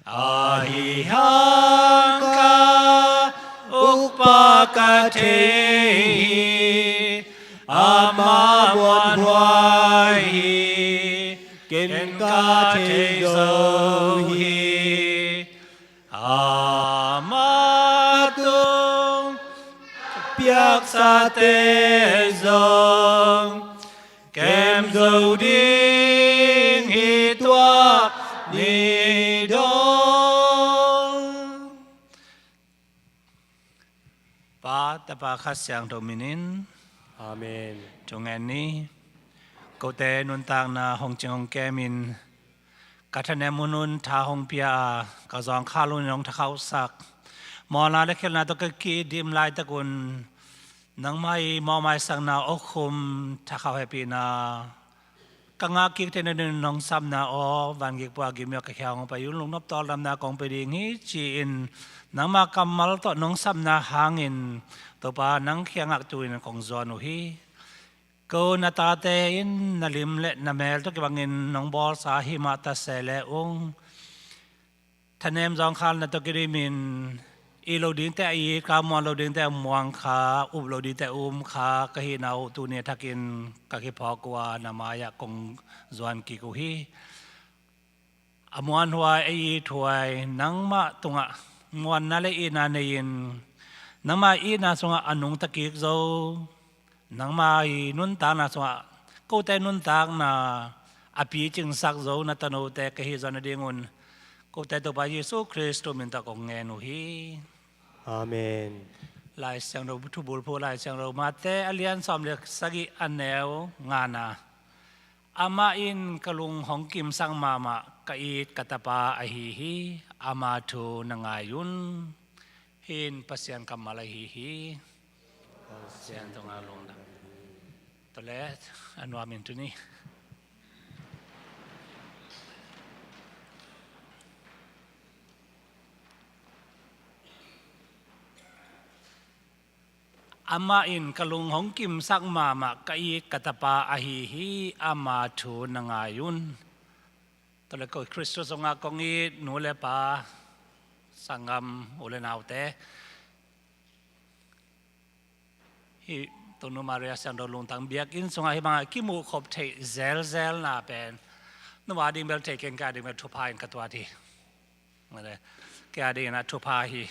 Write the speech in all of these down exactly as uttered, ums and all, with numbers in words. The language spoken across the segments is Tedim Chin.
Ahi hang ka ukpa ka thei hi, ama muanhuai hi, ken ka thei zo hi. Ama tung piaksate zong kem zo ding hi tua ni dong. Pa, Tapa, Kha Siangtho minin. Amen. Thungen ni. Kote nuntakna hong cing hong kemin ka thanem hunhun tha hong pia a, ka zawngkhal hun hong thakhauhsak, mawhna le khialhna tawh ka kidim laitakun nangmah i mawhmaisakna awkhum thakhauh hehpihna ka ngah kik theihna dingin nong sapna aw, vangik pua gimyo ka khia hong pai un, lungnop tawldamna kong pe ding hi ci-in nangmah kammal tawh nong sapna hangin Topa nang kiangah tu-in kong zuan uh hi. Ko na tate in na lim le na mel tawh kibangin nong bawlsa hi mah ta se le ung, thanem zawngkhalna tawh kidimin it lo dingte a it kha, muan lo dingte a muang kha, up lo dingte a um kha ka hihna uh tuni a thakin ka kiphawk uh a, na mai-ah kong zuan kik uh hi. A muanhuai, a ithuai nangmah tungah muanna le itna nei-in nangmah itna sungah a nungta kik zo, nangmah i nuntakna sungah kote nuntakna a picingsak zo na tanote ka hih zawh nadingun kote Topa Jesu Khrist min tawh kong ngen uh hi. Amen. Lai Siangtho thubulphuh, Lai Siangtho Mate a lian sawm le sagih, a neu ngana. Amah in ka lung hong kimsak mahmah, ka it ka tapa ahi hi, ama thu na ngai un. Hih in Pasian kammal ahi hi. Pasian tungah lungdam. Tua leh a nuam in tuni. Amah in ka lung hong kimsak mahmah, ka it ka tapa ahi hi, ama thu na ngai un. Tua leh ko Khrist sungah kong it nu le pa, sanggam u le naute, hih Tonu Maria Siangtho Lungtang Biakinn sungah hih bangah kimuh khop theih zelzelna pen nua ding bel thei keng, ka ding bel thupha in ka tuat hi. Kei a dingin a thupha hi.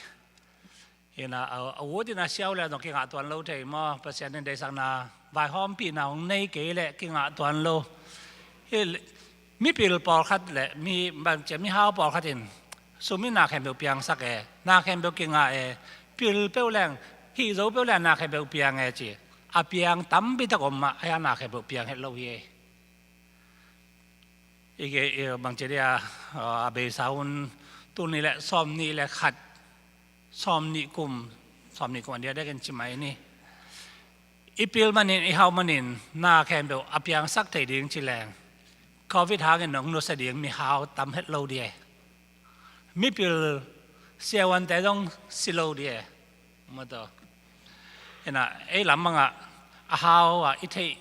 Hi na, a, a ut in a siau le zong kingah tuan lo thei maw, Pasian in deihsakna vaihawmpihna hong nei kei leh kingah tuan lo. Hi le, mipil pawlkhat le mi, bangcia mihau pawlkhat in sum in na khempeuh piangsak e, na khempeuh kingah e, pil peuh leng, hih zo peuh leng na khempeuh piang e ci. A piang tampi tak om mah, a hiang na khempeuh piang het lo hi e. I ke, i bangci dia, a, a beisa hun tul nih le sawm nih le khat, sawm nih kum, sawm nih kum a dia dek in ci mai ni. I pil manin, i hau manin, na khempeuh a piangsak thei ding ci leng, covid hangin nong nusia ding mihau tam het lo dia. Mipil siavuante zong si lo dia. Maw taw. Hi na, ei lam bangah a hau a i theih,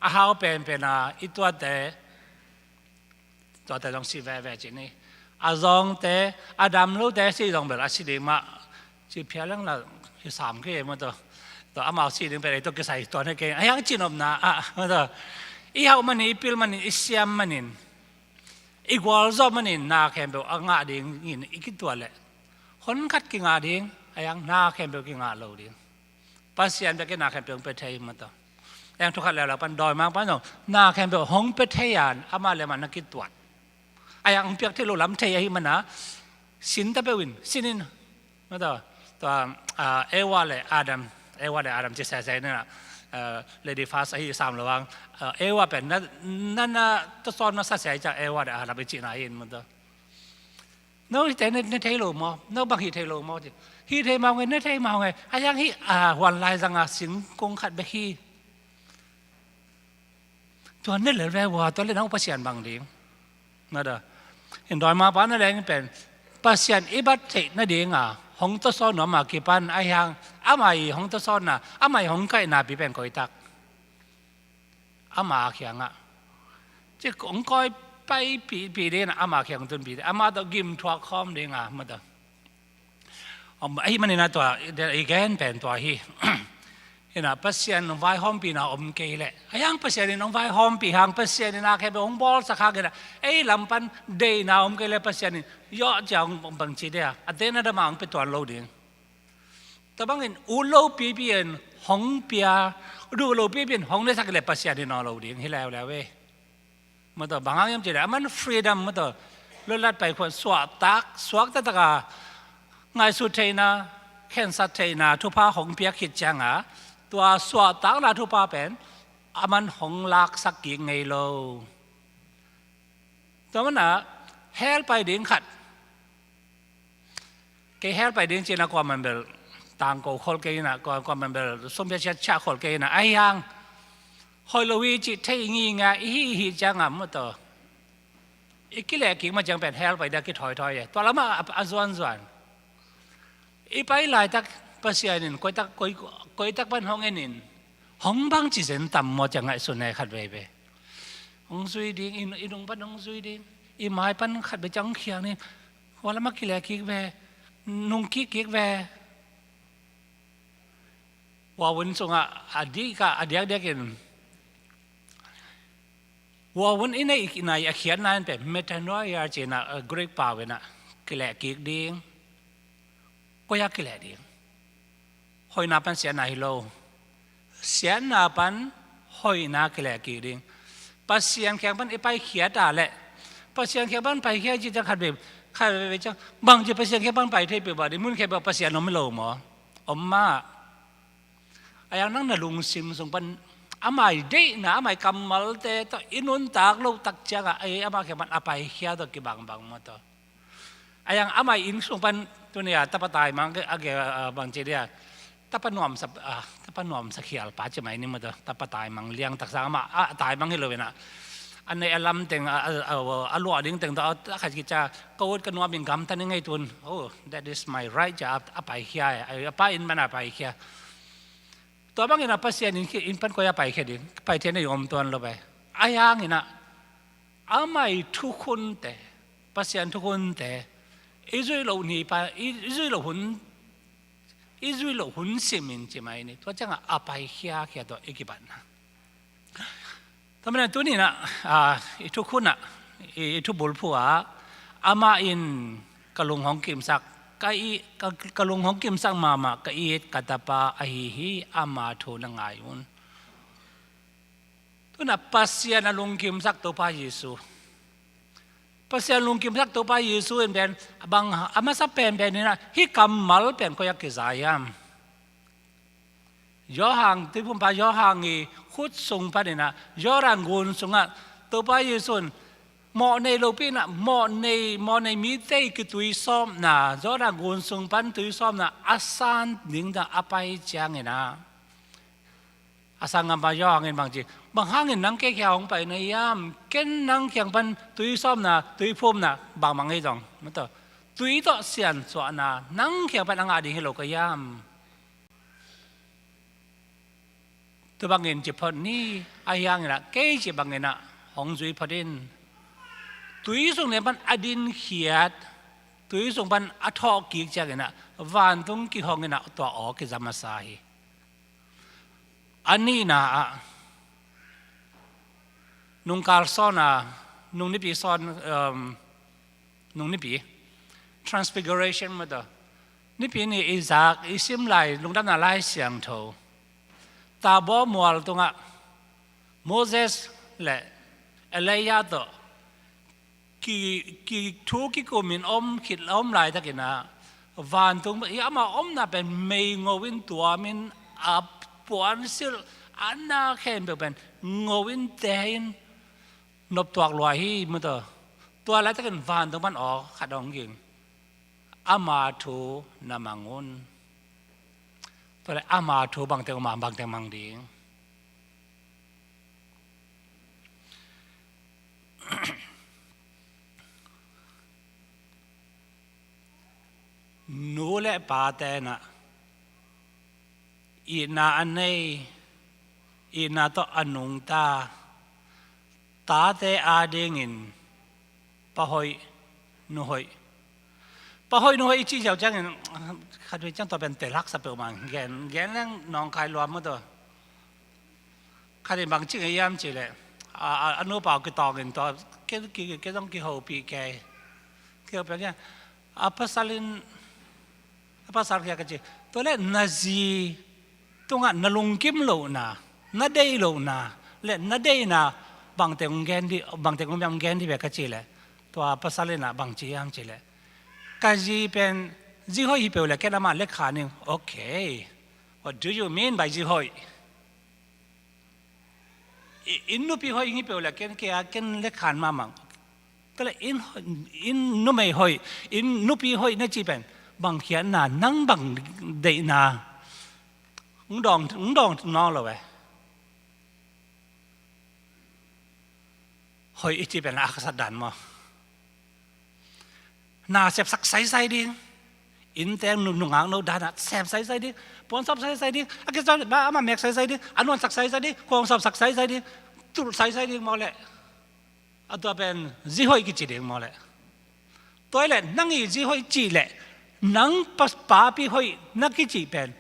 a hau penpen a i tuate, tuate zong si veve ci ni. A zawngte, a dam lote si zong bel a si ding mah ci phia leng la hi sam kei maw taw. Tua amau si ding pen ei tawh kisai tuan hi kei, a hiang cinopna ah, maw taw. I hau manin, i pil manin, i siam manin, i gualzawh manin na khempeuh a ngah dingin i kituat leh, hon khat kingah ding, a hiang na khempeuh kingah lo ding. Pasian bek in na khempeuh hong pia thei maw taw. A hiang thu khat leuleu pan dawimangpa zong na khempeuh hong pia thei a, amah le amah na kituat. A hiang hong piak theih loh lam thei ahih mana, sin ta peuh in, sin in, maw taw, tua, a, Eva le Adam, Eva le Adam ci sese ni na, a, lady first ahi sam lo ang, a, Eva pen na, na, na, tua sawn na sa sia hi ciang Eva le Adam i cihna hi in maw taw. No hihte na, na thei lo maw, no bang hih thei lo maw ci. Hih thei mah nge, na thei mah nge, a hiang hih, a, huan lai zanga singkung khat bek hi. Tua ne lel ve ua, tua le nang Pasian bang ding. Maw taw. Hi dawimangpa na leng pen Pasian i bat theih nadinga hong tawsawn nuam a kipan a hiang, amah i hong tawsawnna, amah i hong kaihna pi pen koi tak. Ama kiangah. Ci hong kawi paipihpih ding in ah, ama kiang tunpih ding, ama tawh gimthuak khawm ding a, mata. Ahi manin ah tua i gen pen tua hi. Ina Pasian vaihawmpihna om kei leh, a hiang Pasian in hong vaihawmpih hang, Pasian in a khe beh hong bawlsak hang ina, ei lam pan deihna om kei leh Pasian in yawh cia hong bangci dea, a deihna dama hong pia tuan lo ding. Tua bangin ut lo pipi in hong pia, duh lo pipi in hong nesak leh Pasian in aw lo ding hi leuleu e. Mata bang hang hiam cih leh, aman freedom mata, lutlat paikhuan suahtak, suakta taka ngaihsut theihna, khensat theihna thupha hong piak khit cianga, tua suahtakna thupha pen aman hong laksak kik ngei lo. Tua mana hell pai ding khat, kei hell pai ding cina kuaman bel tangko khol kei ina, kuaman bel sumpiasia cia khol kei ina, a hiang hoih lo hi cih thei nginga i hi hi cianga mata, i kilehkik ma ciang pen hell pai dia kithoithoi e. Tua lama a zuanzuan i pai laitak Pasian in koitak, koi, koitak pan hong en in hong bangci zen tam maw ciang ngaihsun e khat veve. Hong zui ding, i, i nung pan hong zui ding, i mai pan khat veve ciang hong khiang ding. Hua lama kilehkik ve, nung kikkik ve. Huavun sungah a dika a diakdiakin huavun i neih nai a khiatna in pen metanoia cina, Greek pau ina kilehkik ding. Koi a kileh ding? Hoihna pan siatna hi lo. Siatna pan hoihna kilehkik ding. Pasian kiang pan i paikhiat a leh, Pasian kiang pan paikhiat cih ciang khat veve, khat veve ciang bangci Pasian kiang pan pai thei peuh bah ding, mun khe beuh Pasian om hi lo maw? Om mah. A hiang nang na lungsim sung pan amai deihna, amai kammalte tawh i nuntak loh tak cianga ei ama kiang pan a paikhia tawh kibangbang mata. A hiang amai inn sung pan tunia tapa taimang a ge, a, bangci dia, tapa nuamsa, a, tapa nuamsa khial pa ci mai ni mata, tapa taimang liang taksa ama, a, taimang hi lo ina, a neih a lam teng, a, a, a, a luah ding teng tawh a khat kicia, ka ut ka nuam in gamta ni ngei tun. Oh, that is my right cia a, a paikhia e, a, a pa inn pan a paikhia. Tua bangin a Pasian inn, inn pan koi a paikhia ding, paikhiat na i om tuan lo ve. A hiang ina amai thukhunte, Pasian thukhunte i zuih loh ni pa, i, i zuih loh hun, i zuih loh hun simin ci mai ni. Tua cianga a paikhiakhia tawh i kipatna. Tua mana tuninah, a, i thukhunah, i, i thubulphu ah, amah in ka lung hong kimsak, ka i, ka, ka lung hong kimsak mahmah, ka it ka tapa ahi hi, ama thu na ngai un. Tunah Pasian a lungkimsak Topa Jesu. Pasian lungkimsak Topa Jesu in pen, bang a masa penpen inah, hih kammal pen koi a kiza hiam? Johan, Tuiphumpa Johan i khut sung paninah, Jordan gun sungah, Topa Jesu in, mawhnei lopi inah, mawhnei, mawhnei mite i kituisawpna, Jordan gun sung pan tuisawpna, a san dingdah a pai cianginah. A sanggampa Johan in bangci, bang hangin nang kei kiang hong pai na hiam, ken nang kiang pan tuisawpna, tuiphumna, bangmang hi zong. Mataw, tui tawh siansuahna, nang kiang pan a ngah ding hi lo ka hiam? Tua bangin ci phot ni, a hianginah, kei ci banginah, hong zui phot in. Tui sung lian pan a dinkhiat, tui sung pan a thawhkik cianginah, vantung kihonginah tua aw kiza masa hi. A nihna ah, nungkal sawn a, nungnipi sawn, um, nungnipi, Transfiguration mataw. Nipi ni i zak, i sim lai, lungdamna Lai Siangtho. Tabor mual tungah Moses le Elijah tawh ki, ki thu kikumin om khit om laitakinah, vantung i ama omna pen mei ngo in tuamin a puansilh, a na khempeuh pen ngo in te in noptuak lua hi mataw. Tua laitakin vantung pan aw khat hong ging. Ama thu na mang un. Tua le ama thu bangteng om a bangteng mang ding. Nu le pa tenah itna a nei, itna tawh a nungta tate adingin Pa hoih, nu hoih. Pa hoih, nu hoih i cih ziau ciangin, khat vei ciang tua pen tel haksa peuhmah, gen, gen leng nawngkai lua maw tua. Khat in bang ci ngei hiam cih leh, a, a, a nupa uh kitawngin tua, kei, kei, kei zong kihopih kei. Kihopih kei. A pasal in, a pasal kia ka ci. Tua leh na zi tungah na lungkim lohna, na deih lohna, leh na deihna bangteng hong gen dih, bangteng hong gen dih ve ka cih leh. Tua pasal in ah bang ci hiam cih leh, ka zi pen zi hoih hi peuh leh ken amah lek kha ning. Okay. What do you mean by zi hoih? I, in nupi hoih hi peuh leh ken, kei a ken lek khan mahmah. Tua leh in, in numei hoih, in nupi hoih na cih pen bang khiatna, nang bang deihna. Ng dawng, ng dawng nawn lo eh. Hoih i cih pen a haksa dan maw? Na sepsak saisai ding. Innte nu, nungak no dan a sep saisai ding. Puansawp saisai ding. A kisap ba ama mek saisai ding. A nuansak saisai ding. Kuangsawpsak saisai ding. Tulh saisai ding maw leh. A tua pen zi hoih kici ding maw leh. Tua hi leh nang i zi hoih cih leh nang pa, papi hoih na kicih pen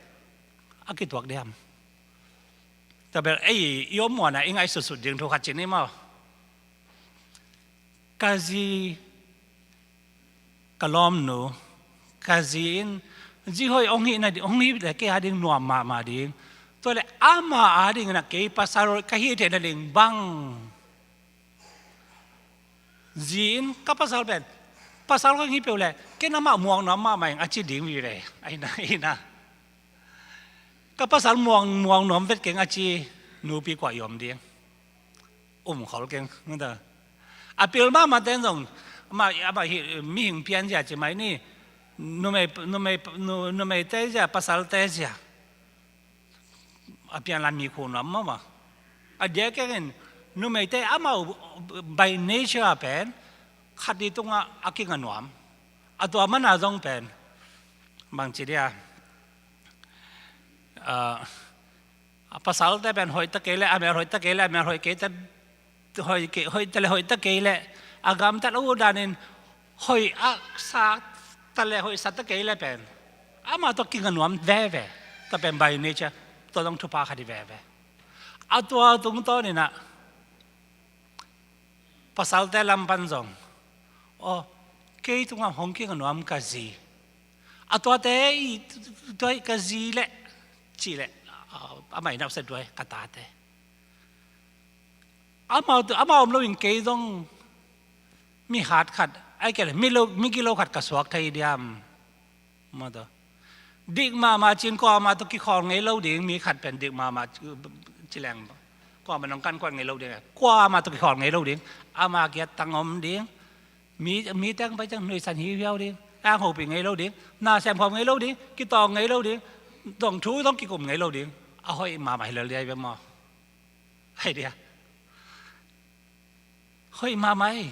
a kituak diam? Tua bel ei i om muan a i ngaihsutsut ding thu khat ci ni maw? Ka zi, ka lawmnu, ka zi in zi hoih hong hih na, hong hih leh kei a ding nuam mahmah ding. Tua leh ama a dingin ah kei pasal ka hih theih nading bang. Zi in ka pasal pen, pasal kong hi peuh leh ken amah muang nuam mahmah ing a ci ding vive. Aina, aina. Ka pasal muang, muang nuam vet keng a ci nupi kua i om ding? Um khol keng. A pil mahmah ten zong amah, amah hi, mihing pian zia ci mai ni. Numei, numei, nu, numeite zia, pasalte zia. A pianlan mi khu nuam maw maw. A diakdiakin numeite amau by nature pen khat i tungah a kinga nuam. A tua mana zong pen bang ci dia, a, a pasalte pen hoih ta kei leh a mel hoih ta kei leh a mel hoih kei ta hoih kei, hoih ta leh hoih ta kei leh, a gamtat a ut danin hoih a sa ta leh hoih sa ta kei leh pen amah tawh kinga nuam veve. Tua pen by nature, tua zong thupha khat hi veve. A tua tungtawnin ah pasalte lam pan zong, aw, kei tungah hong kinga nuam ka zi. A tuate i, tua i ka zi leh, cih leh, a, amah i napsa tua i ka tate. Amau, amau om loin kei zong mi hat khat, ai kei leh mi lo, mi gilo khat ka suak thei diam? Maw tua. Dik mahmah cin kuamah tawh kikhawl ngei lo ding, mi khat pen dik mahmah ci leng kuamah nong kan kuat ngei lo ding. Kuamah tawh kikhawl ngei lo ding. Ama kiat tang om ding. Mi, mi teng pai teng nuihsan hiuhiau ding. Ang hopih ngei lo ding. Na semkhawm ngei lo ding. Kitawng ngei lo ding. Dong thu dong kikum ngei lo ding. A hoih mahmah hi lel dia i bia maw? Hai dia. Hoih mahmah ei.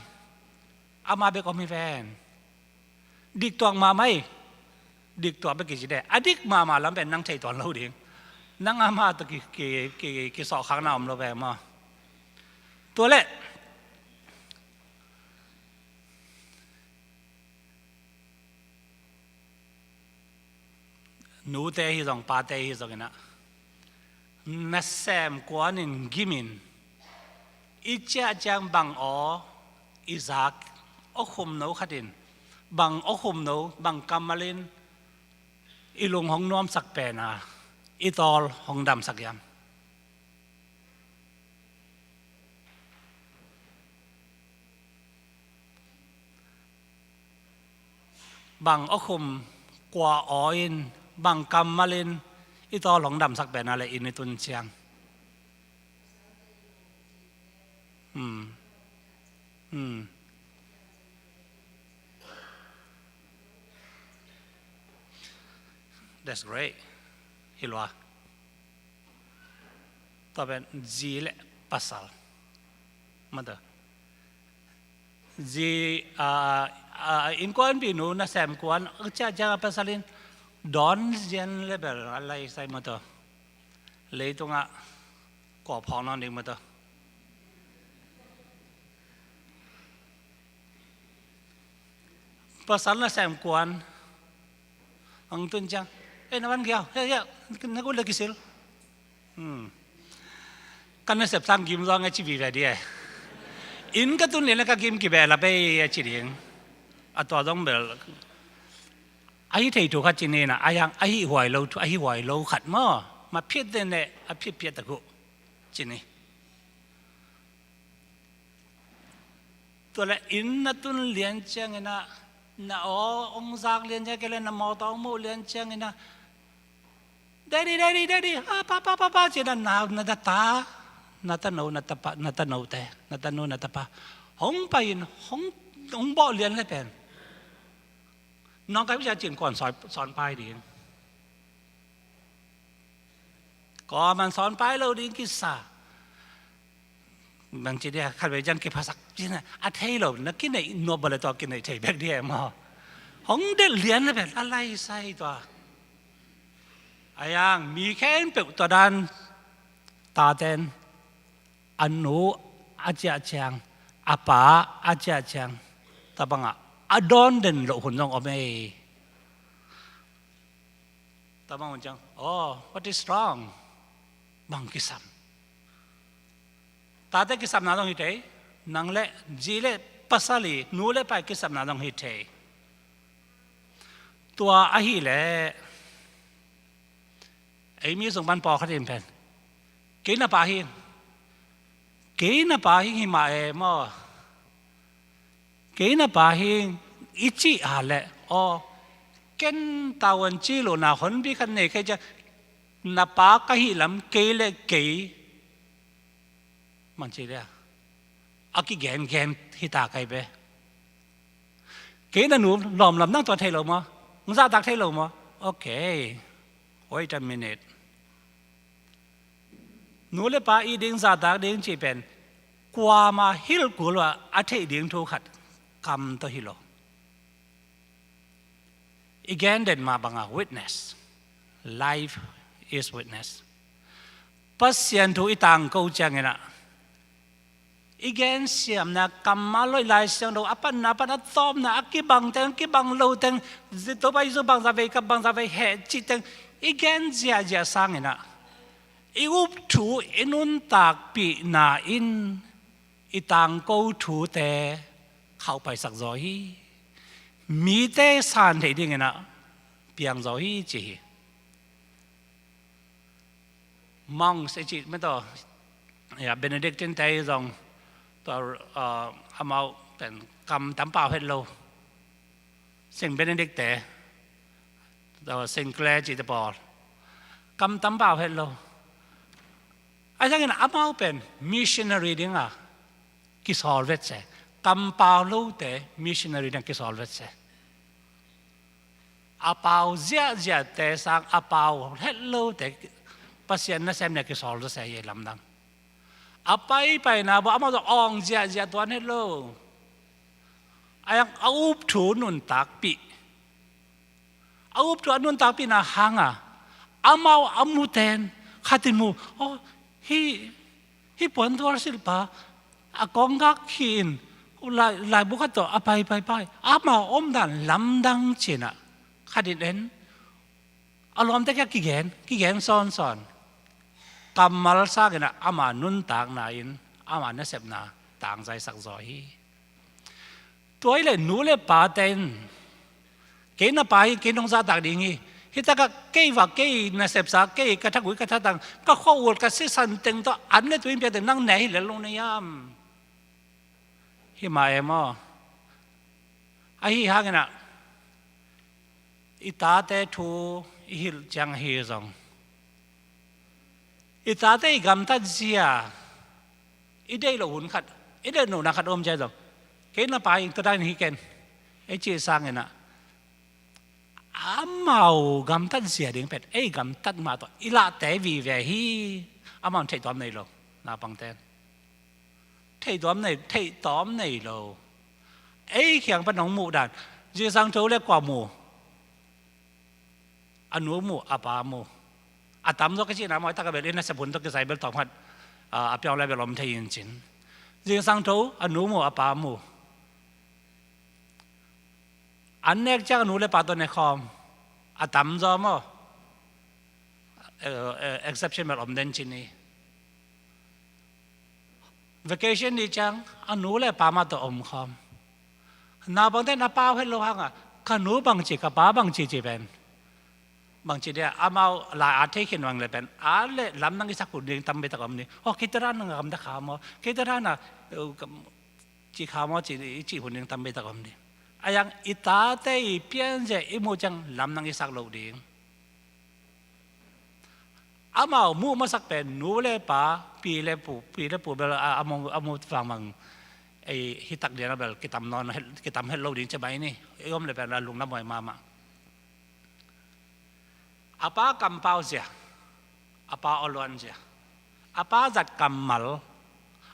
Ama bek om hi ven. Dik tuak mahmah ei. Dik tuak bek kici de. A dik mahmah lam pen nang thei tuan lo ding. Nang ama tawh ki, ki, ki, kisawhkhakna om lo ve maw? Tua leh nute hi zong, pate hi zongin ah, nasem kuanin gimin i ciah ciang bang aw i zak, aw khumno khatin bang aw khumno, bang kammalin i lung hong nuamsak pen a, i tawl hong damsak hiam? Bang aw khum, kua aw in, bang kammalin i tawl hong damsak pen a leh inn i tun ciang. Hmm. Hmm. That's great. Hi lua. Tua pen zi leh pasal. Maw tua. Zi, a, a, innkuanpihnu nasem kuan a ciah ciang a pasal in dawn zian leh bel a lai sai maw tua. Leitungah kua phawk nawn ding maw tua. Pasal nasem kuan hong tun ciang, "Ei, na van kiau, hei, hei, na kut le kisil." Hmm. Ka nasep sang gim zong a ci vive di e. Inn ka tun lian a ka gim kibeh la bei a ci ding. A tua zong bel ahi thei thu khat ci ni na, a yang ahi huai lo thu, ahi huai lo khat maw. Ma phiat den e, a phiat phiat tak uh ci ni. Tua le inn na tun lian ciangin ah, na aw hong zak lian ciang kei le na mawtaw hong muh lian ciangin ah, "Daddy, daddy, daddy, ah, pa, pa, pa, pa," ci-in ah, na, na ta, na tano, na tapa, na tanote, na tanu, na tapa hong pai-in hong, hong bawh lian le pen nawngkai pi cia cin kuan sawn, sawn pai ding. Kuaman sawn pai lo ding kisa. Bang ci dia, khat vei ciang kiphasak ci na, a thei lo, na kineih nuam bang le tua kineih thei bek dia e maw. Hong delh lian le pen a lai sai tua. A yang mi khempeuh tua dan, taten a nu a ciah ciang, a pa a ciah ciang, tua bangah a dawn den loh hun zong om ei. Tua bang hun ciang, "Oh, what is wrong?" Bang kisam. Tate kisamna zong hi thei, nang le zi le pasal i, nu le pa i kisamna zong hi thei. Tua ahih leh ei mi sung pan pawlkhat in pen, "Kei na pa hi, kei na pa hi, hi mah e maw, kei na pa hi," i cih a leh, "Aw, ken tavuan ci lohna honpi khat nei kei ciang, na pa ka hih lam kei le kei," man ci le a kigengen hi ta kai ve. "Kei na nu lawm lam nang tua thei lo maw? Zahtak thei lo maw?" Okay. Wait a minute. Nu le pa it ding, zahtak ding cih pen kuamah hilh kul lo a, a theih ding thu khat kam tawh hi lo. I gen den mah bangah witness. Life is witness. Pasian thu i tangko ciangin ah, i gensiamna kammal lo, i Lai Siangtho a panna pan a tawpna, a kibang teng, a kibang lo teng, Topa Jesu bangzah vei kap, bangzah vei heh cih teng i gen ziahziah sangin ah, i up thu i nuntakpihna in i tangko thute khauhpaisak zaw hi. Mite san theih dingin ah piang zaw hi ci hi. Monks i cih mah tawh, ya, Benedictine te zong tua, ah, amau pen kam tam pau het lo. Saint Benedict te, tua Saint Clare cihte pawl kam tam pau het lo. Ahi zongin amau pen missionary dingah kisawl vet se. Kam pau lote missionary dingah kisawl vet se. A pau ziahziahte sang a pau het lote Pasian nasem dingah kisawl vet se hi lamdang. A paipaina bawh amau zong awng ziahziah tuan het lo. A yang a up thu nuntakpih. A up thu a nuntakpihna hanga amau a muten khat in mu, "Oh, hih, hih puantual silhpa a kawng gak hi in, lai, laibu khat tawh a pai, pai, pai." Amau omdan lamdang ci-in ah khat in en. A lawmte kiang kigen, kigen sawnsawn. Kammal sangin ah ama nuntakna in ama nasepna tangzaisak zaw hi. Tua hi leh nu le pate in, "Kei na pa hi, kei nong zahtak ding hi. Hih takah kei va, kei nasepsa, kei ka thagui ka thatang, ka khua-ul ka sisan teng tawh an le tui in piak teng nang ne hi lel lo na hiam?" Hi mah e maw. Ahi hangin ah i tate thu i hilh ciang ahi zong, i tate i gamtat zia i deih loh hun khat, i deih lohna khat om ciang zong, "Kei na pa hi, tua dan hi ken," i cih sangin ah amau gamtat zia ding pen ei gamtat mah tawh i lahte vive hi. Amau in theih tuam nei lo, naupangte in theih tuam nei, theih tuam nei lo. Ei kiang pan hong muh dan, zingsang tho le kua mu? A nu mu, a pa mu. A tamzaw ka cihna maw, i tak a bel i nasep hun tawh kisai bel tawm khat, a, a piau lai bel om thei in cin. Zingsang tho a nu mu, a pa mu. An nek ciang a nu le pa tawh ne khawm. A tamzaw maw? Eh, eh, exception bel om den ci ni. Vacation ni ciang a nu le pa mah tawh om khawm. Naupangte in a pa uh het lo hangah, ka nu bangci, ka pa bangci ci pen, bangci dia, amau lai at thei khin vang le pen, a le lamdang i sak hun ding tam beitak om ni. Oh, kei tua dan a gamta kha maw, kei tua dan a, uh, ci kha maw, ci, i cih hun ding tam beitak om ni. A yang i tate i pianzia i muh ciang lamdang i sak loh ding. Amau muh masak pen nu le pa, pi le pu, pi le pu bel a, a mu, a mu vangvang. Ei, hi tak lian a bel kitam nawn het, kitam het lo ding ci mai ni. I om le pen a lungna muai mahmah. A pa kampau zia, a pa awluan zia, a pa zat kammal,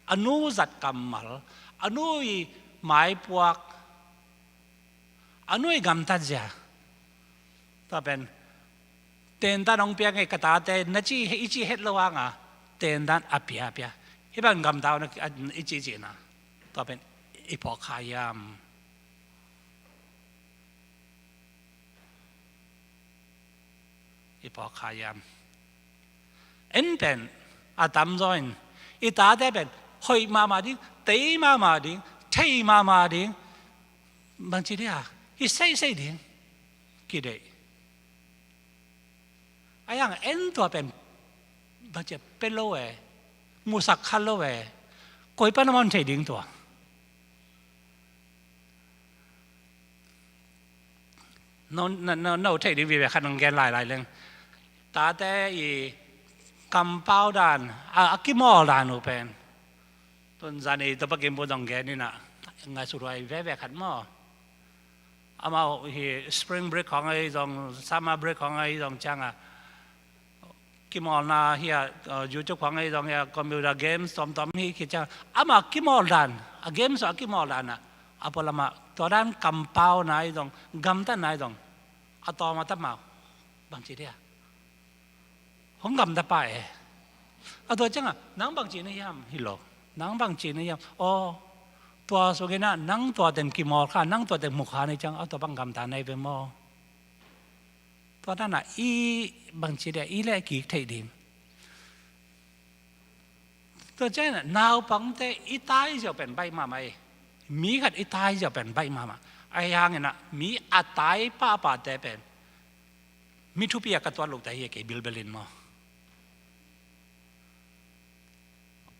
a nu zat kammal, a nu i maipuak, a nu i gamtat zia. Tua pen, tentan hong pia ngei ka tate, na ci, i ci het lo hanga, tentan a pia, a pia. Hih bang gamta uh na, a, i ci, ci na. Tua pen, i phawk kha hiam? I phawk kha hiam? En pen, a tamzaw in, i tate pen, hoih mahmah ding, tei mahmah ding, thei mahmah ding, bangci dia, hi seisei ding, kideih. A yang en tua pen, bangci pia lo e, musak kha lo e, koi pan a man thei ding tua. No, no, no, no, thei ding vive khat nong gen lailai leng. Tate i kampau dan, a, a kimawl dan uh pen. Tun zan i Topa Kim Pu zong gen inah, ngaihsut huai veve khat maw. Amau hi spring break khawng ahi zong, summer break khawng ahi zong cianga. Kimawlna hi a, uh, YouTube khawng ahi zong hi a, computer games tuamtuam hi khit ciang. Ama kimawl dan, a games a kimawl dan a, a pualamah tua dan kampauna ahi zong, gamtatna ahi zong, a tawm a tap mau. Bangci dia. Hong gamta pah e. A tua cianga, nang bangci na hiam, hi lo. Nang bangci na hiam. Aw, tua sungin ah, nang tua teng kimawl kha, nang tua teng mu kha na hi ciang, a tua bang gamta na hi ve maw. Tua dan a i bangci dia i leh kik theih ding. Tua ciangin ah naupangte i tai ziau pen baih mahmah e. Mi khat i tai ziau pen baih mahmah. Ahi hangin ah mi a tai pahpahte pen mi thupi a ka tuat lote hi a kei bilbelin maw.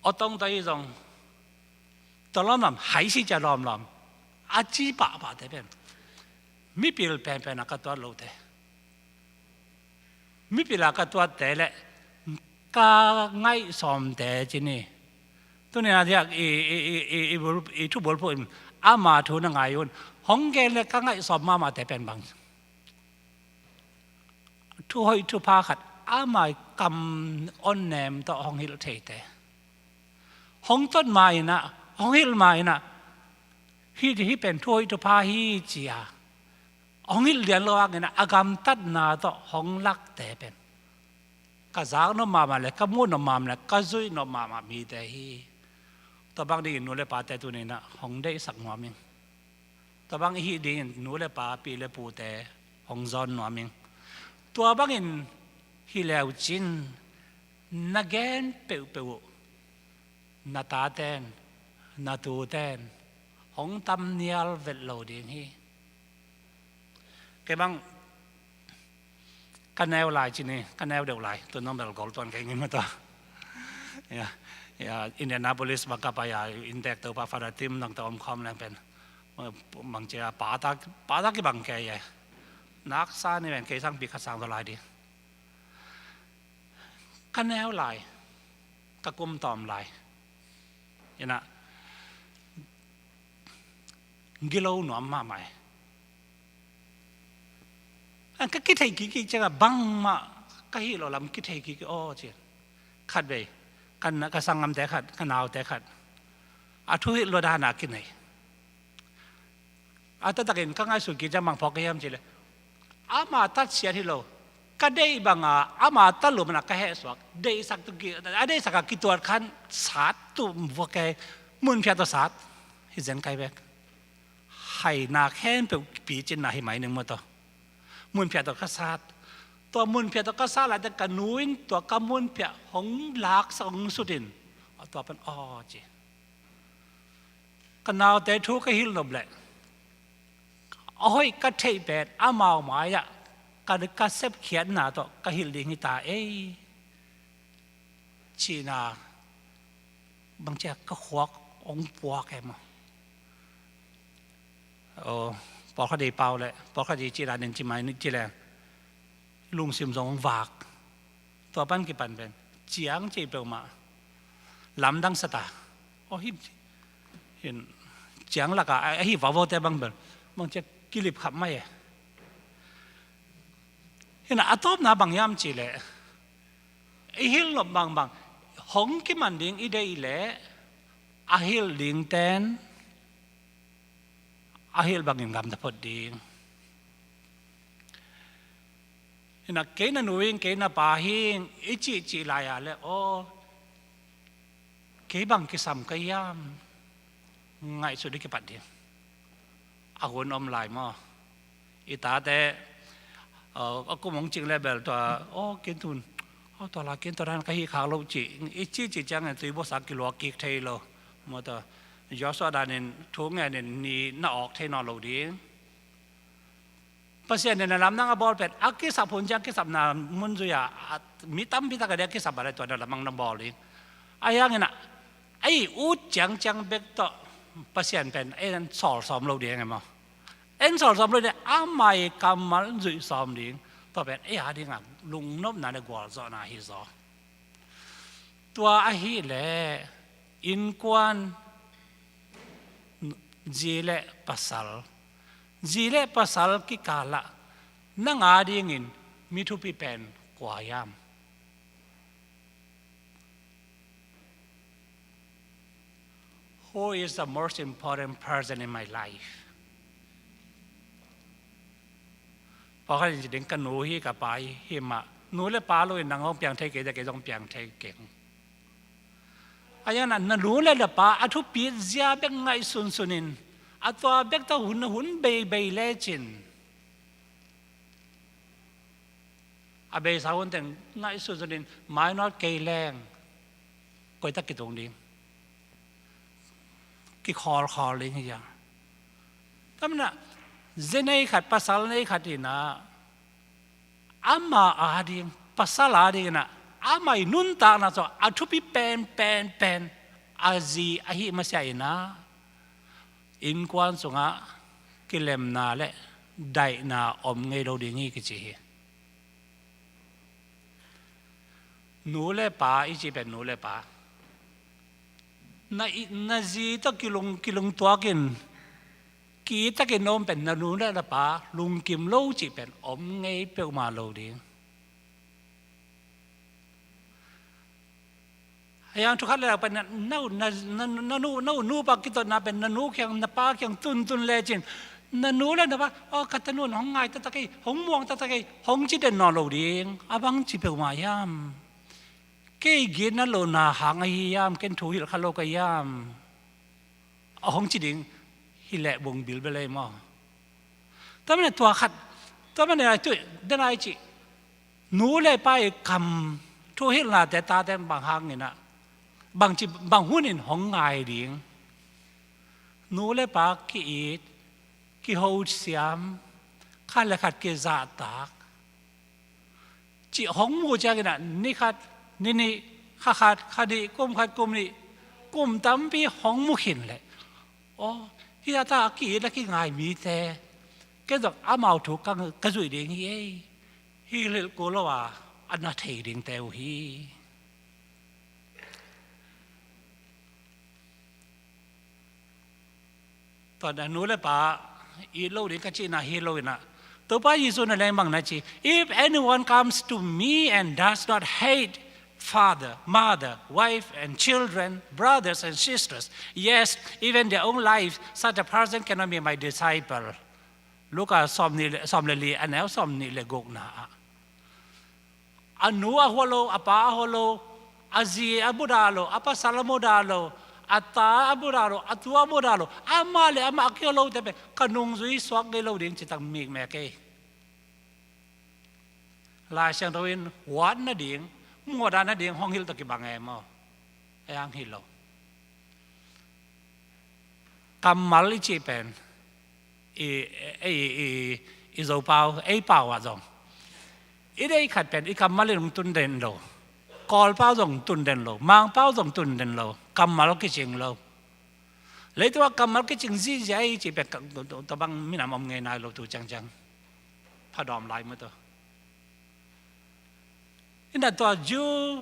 Awtong ta hi zong, tua lawmlam, haisi cia lawmlam. A ci pahpahte pen mipil penpen a ka tuat lote. Mipil a ka tuatte le ka ngaihsawmte ci ni. Tuni a diak i, i, i, i, i, bul, i thu bulphuh in ama thu na ngai un. Hong gen le ka ngaihsawm mahmahte pen bang. Thu hoih thu pha khat ama i kam on nem tawh hong hilh theite. Hong tot ma inah, hong hilh ma inah. Hih, hih pen thu hoih thu pha hi ci a. Hong hilh lian lo hangin ah a gamtatna tawh hong lakte pen ka zak nop mahmah le ka muh nop mahmah le ka zuih nop mahmah mite hi. Tua bang dingin nu le pate tuni inah hong deihsak nuam ing. Tua bang i hih dingin nu le pa, pi le pute hong zawn nuam ing. Tua bangin hi leu cin na gen peuhpeuh uh na taten, na tuten hong tam nial vet lo ding hi. Kei bang ka neu lai ci ni, ka neu deuh lai, tu nong bel gol tuan kei ngim a tua. Ya, ya, Indianapolis bang ka pai a, inntek Topa Father Tim nong ta om khawm leng pen. Bang cia pata, pata kibang kei e. Naksa ni pen kei sang pi khat sang zaw lai di. Ka neu lai, ka kum tawm lai. Inah, gilo nuam mahmah e. An ka kithei kik kik ciangah bangmah ka hih lo lam kithei kik kik aw ci. Khat vei, ka, ka sanggamte khat, ka naute khat. A thu hilh lua dana kinei. A taktakin ka ngaihsut kik ciang bang phawk ka hiam ci le. Ama tatsiat hi lo. Ka deih banga ama tatlum na ka hehsuak. Deihsak tu ki, a deihsak a kituat khan sat tu vua kei. Mun phiat tu sat. Hi zen kai vek. khaina khempeuh picinna hi mai ning maw taw. Munphiah tawh ka sat. Tua munphiah tawh ka sat laite ka nu in tua ka munphiah hong laksak hong sut in, tua pan aw ci. Ka naute thu ka hilh nop leh a hoih ka theih pen amau mai-ah ka, ka sepkhiatna tawh ka hilh ding hi ta ei. Cihna bangcia ka khuak hong puak e maw. Aw, pawlkhat i pau leh pawlkhat i cihna nin ci mai ni ci leh lungsim zong hong vak. Tua pan kipan pen ciang cih peuhmah lamdang sa ta. Aw, hi, hin ciang laka a, a hi vavote bang bel bangcia kilip khap mai e. Hinah a tawpna bang hiam cih leh i hilh nop bangbang hong kiman ding i deih leh a hilh ding ten a hilh bangin gamta phot ding. Hinah kei na nu hing, kei na pa hing i cihcih lai-a leh aw, kei bang kisam ka hiam? Ngaihsut i kipat ding. A hun om lai maw. I tate, uh, a kum hong cing leh bel tua, aw, kin tun, aw, tua la kin tua dan ka hih khak lo cih i cihcih ciangin tui buaksak kiluak kik thei lo. Maw tua, Joshua danin thu ngenin ni na awk thei nawn lo ding. Pasian in na lamdang a bawl pen a kisap hun ciang kisapna mun zui-a, a, mi tampi tak a ding a kisap a leh tua na lamdang na bawl ding. A hiangin ah ei ut ciangciang bek tawh Pasian pen ei en sawl sawm lo ding e maw. En sawl sawm lo ding, amah i kammal zuih sawm ding. Tua pen ei a dingah lungnopna le gualzawhna hi zaw. Tua ahih leh innkuan, zi le pasal, zi le pasal kikalah nang a dingin mi thupi pen kua hiam? Who is the most important person in my life? Pawlkhat in ci ding, ka nu hi, ka pa hi, hi mah. Nu le pa lo in nang hong piang thei kei, kei zong piang thei keng. A hiangin na nu le na pa a thupi zia bek ngaihsunsun in, a tua bek tawh hun, hun beibei lecin, a beisa hun teng ngaihsunsun in, mainawt kei leng koitak kitung ding, kikhawlkhawl ding hi a. Tua manin ah zi nei khat, pasal nei khat in ah ama a ding, pasal a dingin ah amah i nuntakna sungah a thupi pen, pen, pen a zi ahih masiah in ah innkuan sungah kilemna le daihna om ngei lo ding hi kici hi. Nu le pa i cih pen nu le pa. Na i, na zi tawh kilung, kilung tuakin, ki-it takin na om pen na nu le na pa lungkim lo cih pen om ngei peuhmah lo ding. A hiang thu khat le lak pen na, na, na, na, na nu, na u nupa kitotna pen na nu kiang, na pa kiang tuntun lecin, na nu le na pa, aw, ka tanu in hong ngai taktak ei, hong muang taktak ei, hong ci den nawn lo ding. A bang ci peuhmah hiam? Kei gitna lohna hang ahi hiam? Ken thu hilh kha lo ka hiam? A hong ci ding hi leh bung bilbel ei maw. Tua manin tua khat, tua manin ai tuih, den ai cih, nu le pa i kam, thu hilhnate tate bang hangin ah, bang ci, bang hunin hong ngai ding? Nu le pa ki-it, kihosiam, khat le khat kizahtak cih hong muh ciangin ah, ni khat, ni nih, kha khat, kha nih, kum khat, kum nih, kum tampi hong mu khin leh, aw, hih zahta a ki-it a kingai mite, ken zong amau thu ka, ka zuih ding hi ei. Hih hilh kul lo a, a na thei dingte uh hi. Tua na nu le pa it lo ding ka cihna hi lo in ah, Topa Jesu na leng bang na ci, "If anyone comes to me and does not hate father, mother, wife and children, brothers and sisters, yes, even their own life, such a person cannot be my disciple." Luka sawm nih le, sawm le li, a neu sawm nih le gukna ah, a nu a hua lo, a pa a hua lo, a zi a mudah lo, a pasal a mudah lo, a ta a mudah lo, a tu a mudah lo, amah le amah a kihel lote pen ka nungzui suak ngei lo ding ci tak mikmek ei. Lai Siangtho in huat nading, mudah nading hong hilh tawh kibang e maw? Ei hang hi lo. Kammal i cih pen i, i, i, i Zopau, ei pau ah zong i deih khat pen i kammal in hong tun den lo. Kawlpau zong tun den lo, Mangpau zong tun den lo, kammal kicing lo. Leitungah kammal kicing zihziah ei cih pen ka, tua, tua, tua bang minam om ngei nai lo tu ciangciang. Phadawm lai maw tua. Inah tua Jew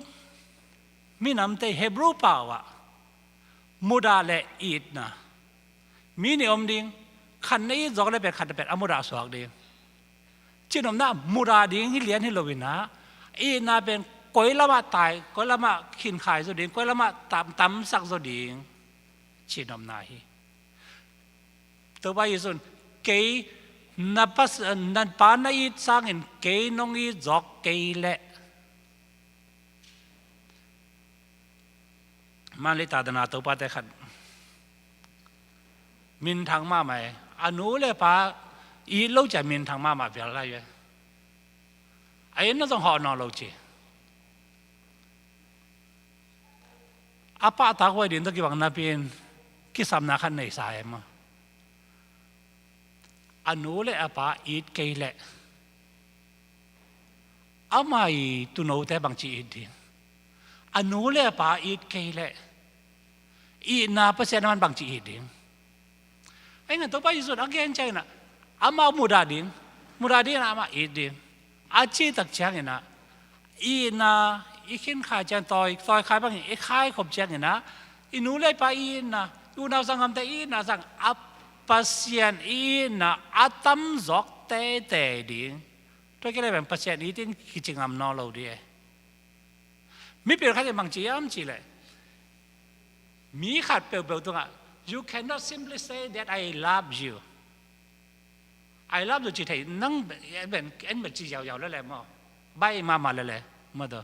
minamte Hebrew pau ah mudah le itna. Mi nih om ding, khat na it zawk le pen khat na pen a mudah suak ding. Cihnopna mudah ding hi lian hi lo inah, itna pen koi lamah tai, koi lamah khinkhai zo ding, koi lamah tam, tamsak zo ding. Cihnopna hi. Topa Jesuh in kei na pas, na pa na it sangin kei nong it zawk kei leh. Manlei ta dana topate khat minthang mahmah e. A nu le pa it lo cia minthang mahmah vial lai ve. A itna zong hawh nawn lo ci. A pahtak huai ding tawh kibang napi in kisapna khat nei sa e maw? A nu le a pa it kei leh, ama i tuunote bangci it ding? A nu le a pa it kei leh, itna Pasian a man bangci it ding? Ahi hangin Topa Jesuh in a gen ciangin ah, amah mudah ding, mudah ding in ah amah it ding. A cih tak ciangin ah, itna i khinkhai ciang tawi, tawi khai bangin i khaikhop ciangin ah, i nu le i pa itna, i unau sanggamte itna sang a Pasian itna a tamzawk teitei ding. Tua kei le pen Pasian it in kici ngam nawn lo ding e. Mipil khat in bangci hiam cih leh, mi khat peuhpeuh tungah, "You cannot simply say that I love you. I love you," ci thei, nang ben, en ben ci ziauziau lele maw? Baih mahmah lele maw tua?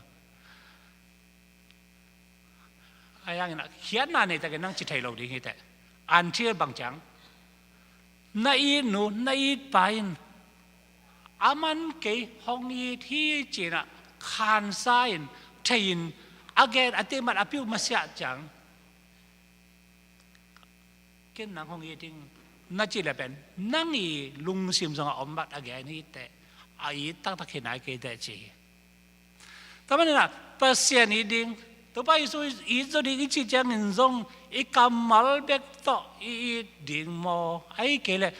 Ahi hangin ah khiatna nei takin nang ci thei lo ding hi teh. Until bang ciang, na it nu, na it pa in a man kei hong it hi ci-in ah khansa in, thei in, a gen a temat a piu masiah ciang, ken nang hong it ing na cih leh pen nang i lungsim zongah om bek a gen hi teh, a it taktak hi nai kei teh ci hi. Tua manin ah Pasian it ding, Topa Jesuh it zo ding i cih ciangin zong i kammal bek tawh i it ding maw? Ahih kei leh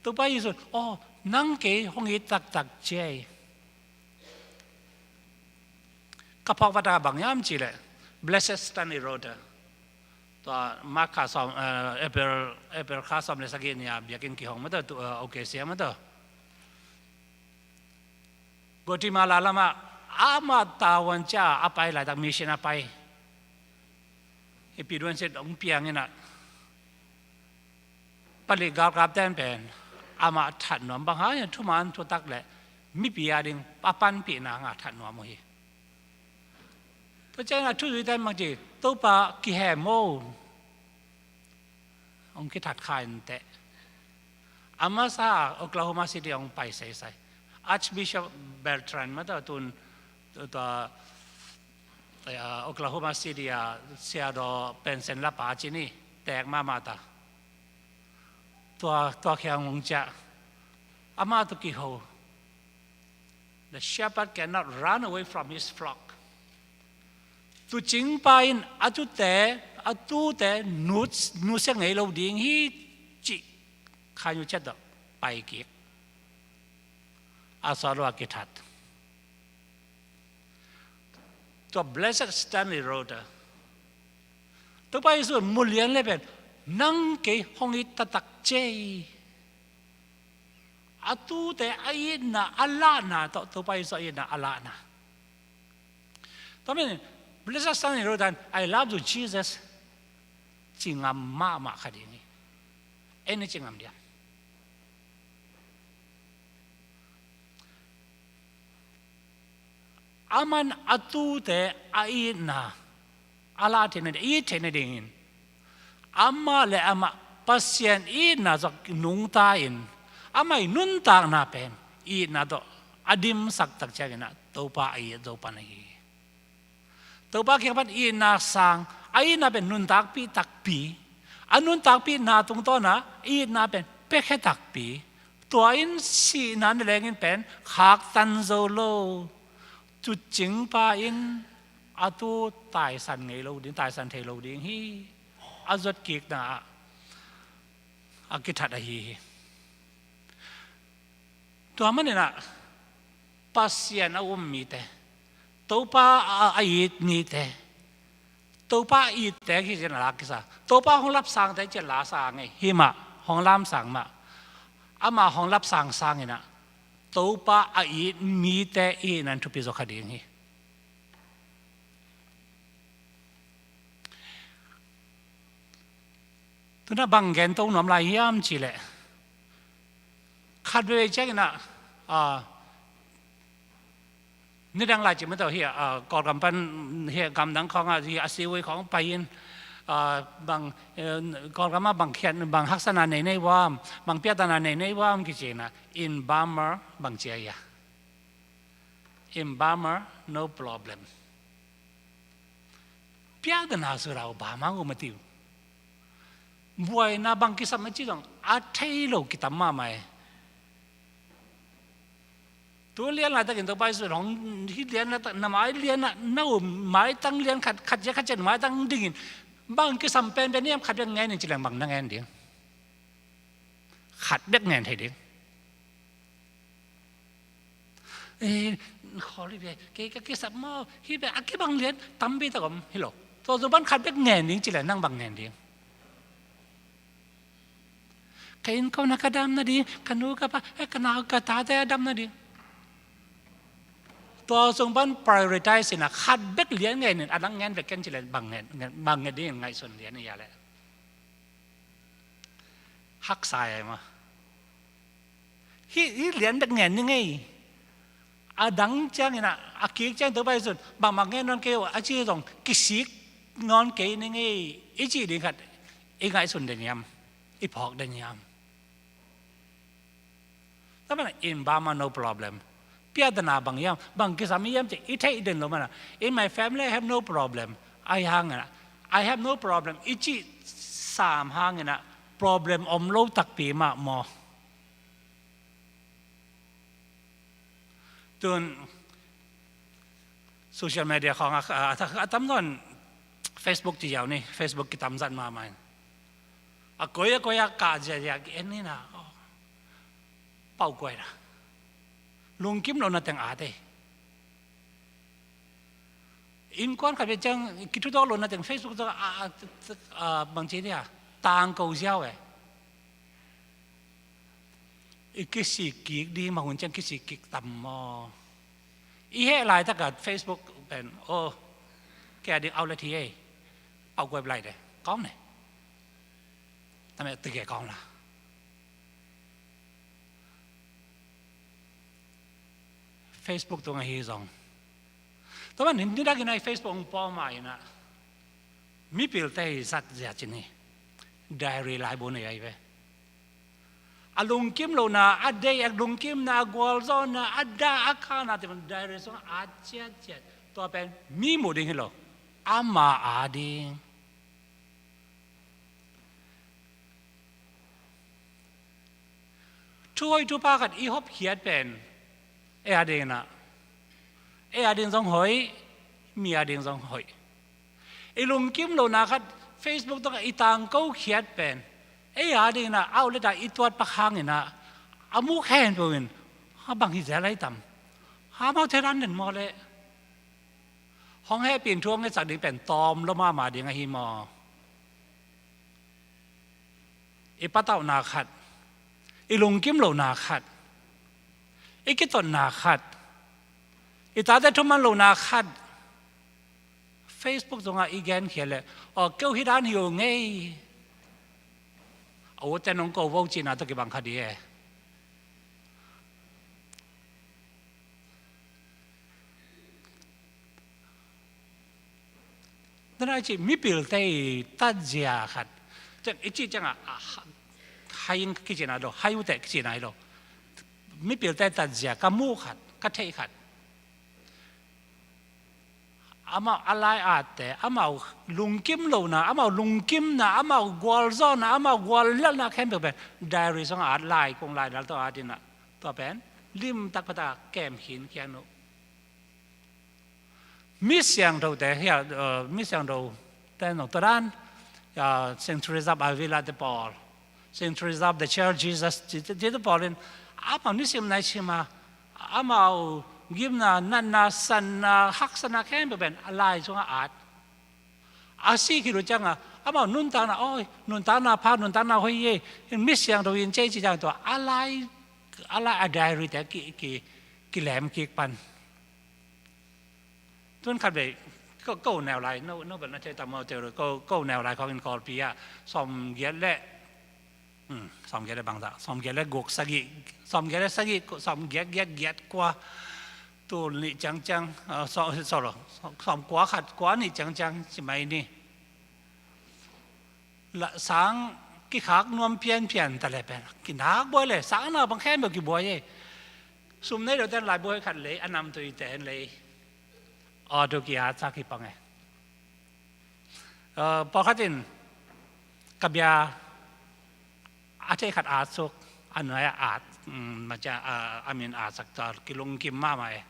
Topa Jesuh, "Aw, nang kei hong it taktak ci ei." Ka phawk vat a bang hiam cih leh, Blessed Stanley Rhodes, tua March kha sawm, eh, April, April kha sawm le sagih ni-a biakinn kihong maw tua, tu, eh, O K C maw tua. Guatemala lamah amah tavuan ciah a pai laitak, mission a pai. Hih Pi Duan Sit hong piang in ah, palik galkapte in pen amah that nuam, bang hang hiam, thuman thutak le mipi ading a panpihna hangah that nuam uh hi. Tua ciangin a thuzuite in bang ci, "Topa kihem o." Hong kithat kha in teh. A masa Oklahoma City hong pai seisai. Archbishop Bertrand maw tua, tun, tua, tua, eh, Oklahoma City a siadaw pension lapa ci ni, teek mahmah ta. Tua, tua khiang hong ciah. Amah tawh kiho. The shepherd cannot run away from his flock. Tuucingpa in a tuute, a tuute nut, nusia ngei lo ding hi cih khainu ciat tawh pai kik. A sawt lo a kithat. Tua Blessed Stanley Rhodes, Topa Jesuh mu lian le pen, "Nang kei hong it taktak ci ei." A tuute a itna a lahna tawh, Topa Jesuh a itna a lahna. Tua manin Blessed Stanley Rhodes in, "I love you, Jesus," ci ngam mahmah kha ding hi. En i ci ngam diam? Aman a tuute a itna a lah theihna ding, it theihna dingin Amah le amah Pasian itna zong nungta in, amah i nuntakna pen itna tawh a dimsak tak ciangin ah Topa a it zo pan ahi hi. Topa kiang pan itna sang, a itna pen nuntakpih takpi, a nuntakpihna tungtawn ah itna pen piakhia takpi. Tua in sihna na lengin pen khaktan zo lo. Tuucing pa in a tuu taisan ngei lo ding, taisan thei lo ding hi. A zuat kikna ah a kithat ahi hi. Tua manin ah Pasian a um mite, Topa a, a it mite, Topa a itte kici-in a lak kisa, Topa hong lapsangte ci-in la sa ngei hi mah, hong lamsang mah. Ama hong lapsang sangin ah Topa a it mite i hihna in thupi zaw kha ding hi. Tu-in ah bang gen to nuam lai hiam cih leh, khat veve ciangin ah, a, nidang lai cih mah tawh hi a, a, Kawlgam pan hi a, gamdang khawng ah hi a, a siwui khawng pai-in, a, bang, eh, Kawlgam ah bang khiat, bang haksatna nei nei uam, bang piatana nei nei uam kici-in ah, in Burma bang ci a, in Burma no problem. Piatana sura uh Burma uh mah ti uh. Buaina bang kisam a ci zong a thei lo kitam mahmah e. Tu lian laitakin Topa Jesu hong, hih lian laitak, na mai lian ah, na um maitang lian khat, khat ciat khat ciat maitang dingin, bang kisam penpen hiam, khat bek ngen in ci leng bang na ngen ding? Khat bek ngen thei ding. Eh, khawl hi ve, kei ka kisap maw, hi ve, a kibang lian tampi tak om hi lo. Tua zong pan khat bek ngen ding ci leh nang bang ngen ding? Ka innkuan a ka dam nading, ka nu ka pa, eh, ka nau ka tate a dam nading. Tua zong pan prioritize in ah khat bek lian ngen in, a dang ngen bek ken ci leh bang ngen, ngen, bang ngen ding in ngaihsun lian hi a leh. Haksa e maw. Hih, hih lian bek ngen ni ngei. A dang ciangin ah, a kik ciang Topa Jesu in, bangmah ngen nawn kei uh, a ci zong kisik nawn kei ni ngei, i cih ding khat, i ngaihsun den hiam, i phawk den hiam? Tua manin ah in Burma no problem. Piatana bang hiam, bang kisam hiam cih i theih den lo manin ah, in my family I have no problem. Ahi hangin ah, I have no problem i cih sam hangin ah, problem om lo takpi mah maw. Tu-in social media khawng a, a, a, a tam zaw in Facebook ci ziau ni, Facebook kitam zat mahmah in. A koi a koi a kah ziahziah ki-en ni na, oh, paukuai na. Lungkim lohna teng a te. Innkuan khat bek ciang kithutuak lohna teng Facebook tawh a, a, a, bangci ni a, tangko ziau e. I kisik kik ding mah hun ciang kisik kik tam maw. I heh laitak a Facebook pen, oh, kei a ding outlet hi ei. Paukuai lai de, kawng ne. Tame tige kawng la. Facebook tung ahi zong. Tua manin nidakin ah Facebook hong pawm ma-in ah, mipilte i zat zia ci ni. Diary laibu nei ahi ve. A lungkim lohna, a deih, a lungkimna, a gualzawhna, a dah, a khana, ti man diary sungah a ciatciat. Tua pen mi muh ding hi lo. Ama a ding. Thu hoih thupha khat i hopkhiat pen, ei a ding in ah, ei a ding zong hoih, mi a ding zong hoih. I lungkim lohna khat Facebook tawh i tangko khiat pen, ei a ding in ah, outlet ah i tuat pak hangin ah, a muk hen peuh in, ha bang hi zel ahi tam. Ha mau thei dan den maw leh. Hong hehpih in thu hong ngetsak ding pen tawm lo mahmah ding ahi maw. I patauhna khat, i lungkim lohna khat, i kitotna khat, i tate thuman lohna khat, Facebook zongah i genkhia leh, aw, keu hi dan hi uh ngei. A ute nong ko vo cihna tawh kibang kha dih e. Tua na cih mipilte i tatzia khat, Ciang i cih ciangah, a, ha-, hai in kicihna lo, hai uh teh kicihna hi lo. Mipilte tatzia ka muh khat, ka theih khat. Amau a lai atte, amau lungkim lohna, amau lungkimna, amau gualzawhna, amau guallelhna khempeuh pen diary sungah at, lai kung lai dal tawh at inah, tua pen limtak phetak kem khin khian uh. Mi siangthote hiah, uh, mi siangthote nong tua dan, uh, Saint Teresa of Avila te pawl, Saint Teresa of the Church Jesus, ti, ti, ti te pawl in amau nisim nai sima, amau gimna, natna, sanna, haksatna khempeuh pen a lai sungah at. A sih khit uh ciangah amau nuntakna, oi, nuntakna pha, nuntakna hoih hi, mi siangtho in cei ci ciang tua a lai, a lai a diary te ki, ki, kilem kik pan. Tun khat vei, ko, ko neu lai, no, no, bel na thei tam maw, teu ko, ko neu lai khawng in Kawlpi ah sawmgiat le, hmm, sawmgiat le bangzah, sawmgiat le guk, sagih, sawmgiat le sagih, ko, sawmgiat, giat, giat kua, tul nih ciangciang, ah, so, so, so, sawmkua khat, kua nih ciangciang ci mai ni. La, sang kikhak nuam pianpian ta le pen kinak buai le, sang na bang khempeuh kibuai e. Sum nei lo ten laibu hoih khat lei, a namtui ten lei. Aw, tu ki-at sa kipang e. Aa, pawlkhat in ka bia a thei khat at suk, a nuai a at, um, macia, a, a min at sak ta, kilungkim mahmah e.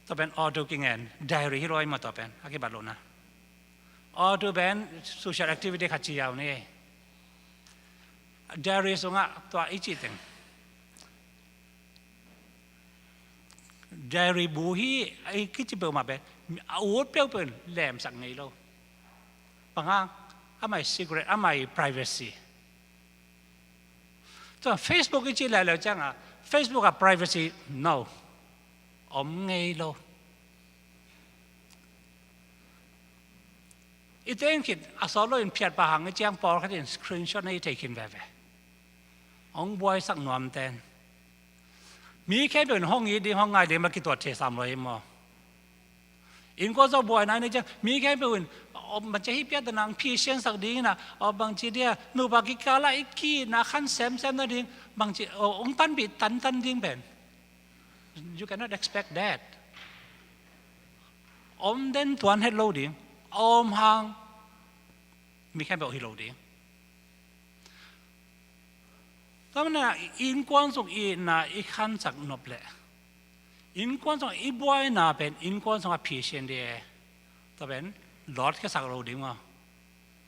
Tua pen aw tu kingen, diary hi lo ai maw tua pen, a kibat lohna. Aw tu pen social activity khat ci yau ni. Diary sungah tua i cih teng, diary bu hi, i kici peuhmah pen a ut peuhpeuh in lemsak ngei lo. Bang hang, amah i secret, amah i privacy. Tua Facebook i cih leuleu ciangah Facebook ah privacy no, om ngei lo. I teng khit a sawt lo in phiat pah hang i ciang pawlkhat in screenshot na i thei khin veve. Hong buaisak nuam ten. Mi khempeuh in hong it ding, hong ngai ding mah kituat thei sam lo hi maw. Innkuan sung buaina nei ciang mi khempeuh in, aw, macia hih piakta nang phisiansak ding inah, aw, bangci dia, nupa kikal ah i ki-itna khan semsem nading, bangci, aw, hong panpih tantan ding pen. You cannot expect that. Om den tuan het lo ding, a om hang mi khempeuh hi lo ding. Tua manin ah innkuan sung itna i khansak nop leh, innkuan sung i buaina pen innkuan sung a phisian ding e. Tua pen lawtkhiasak lo ding maw.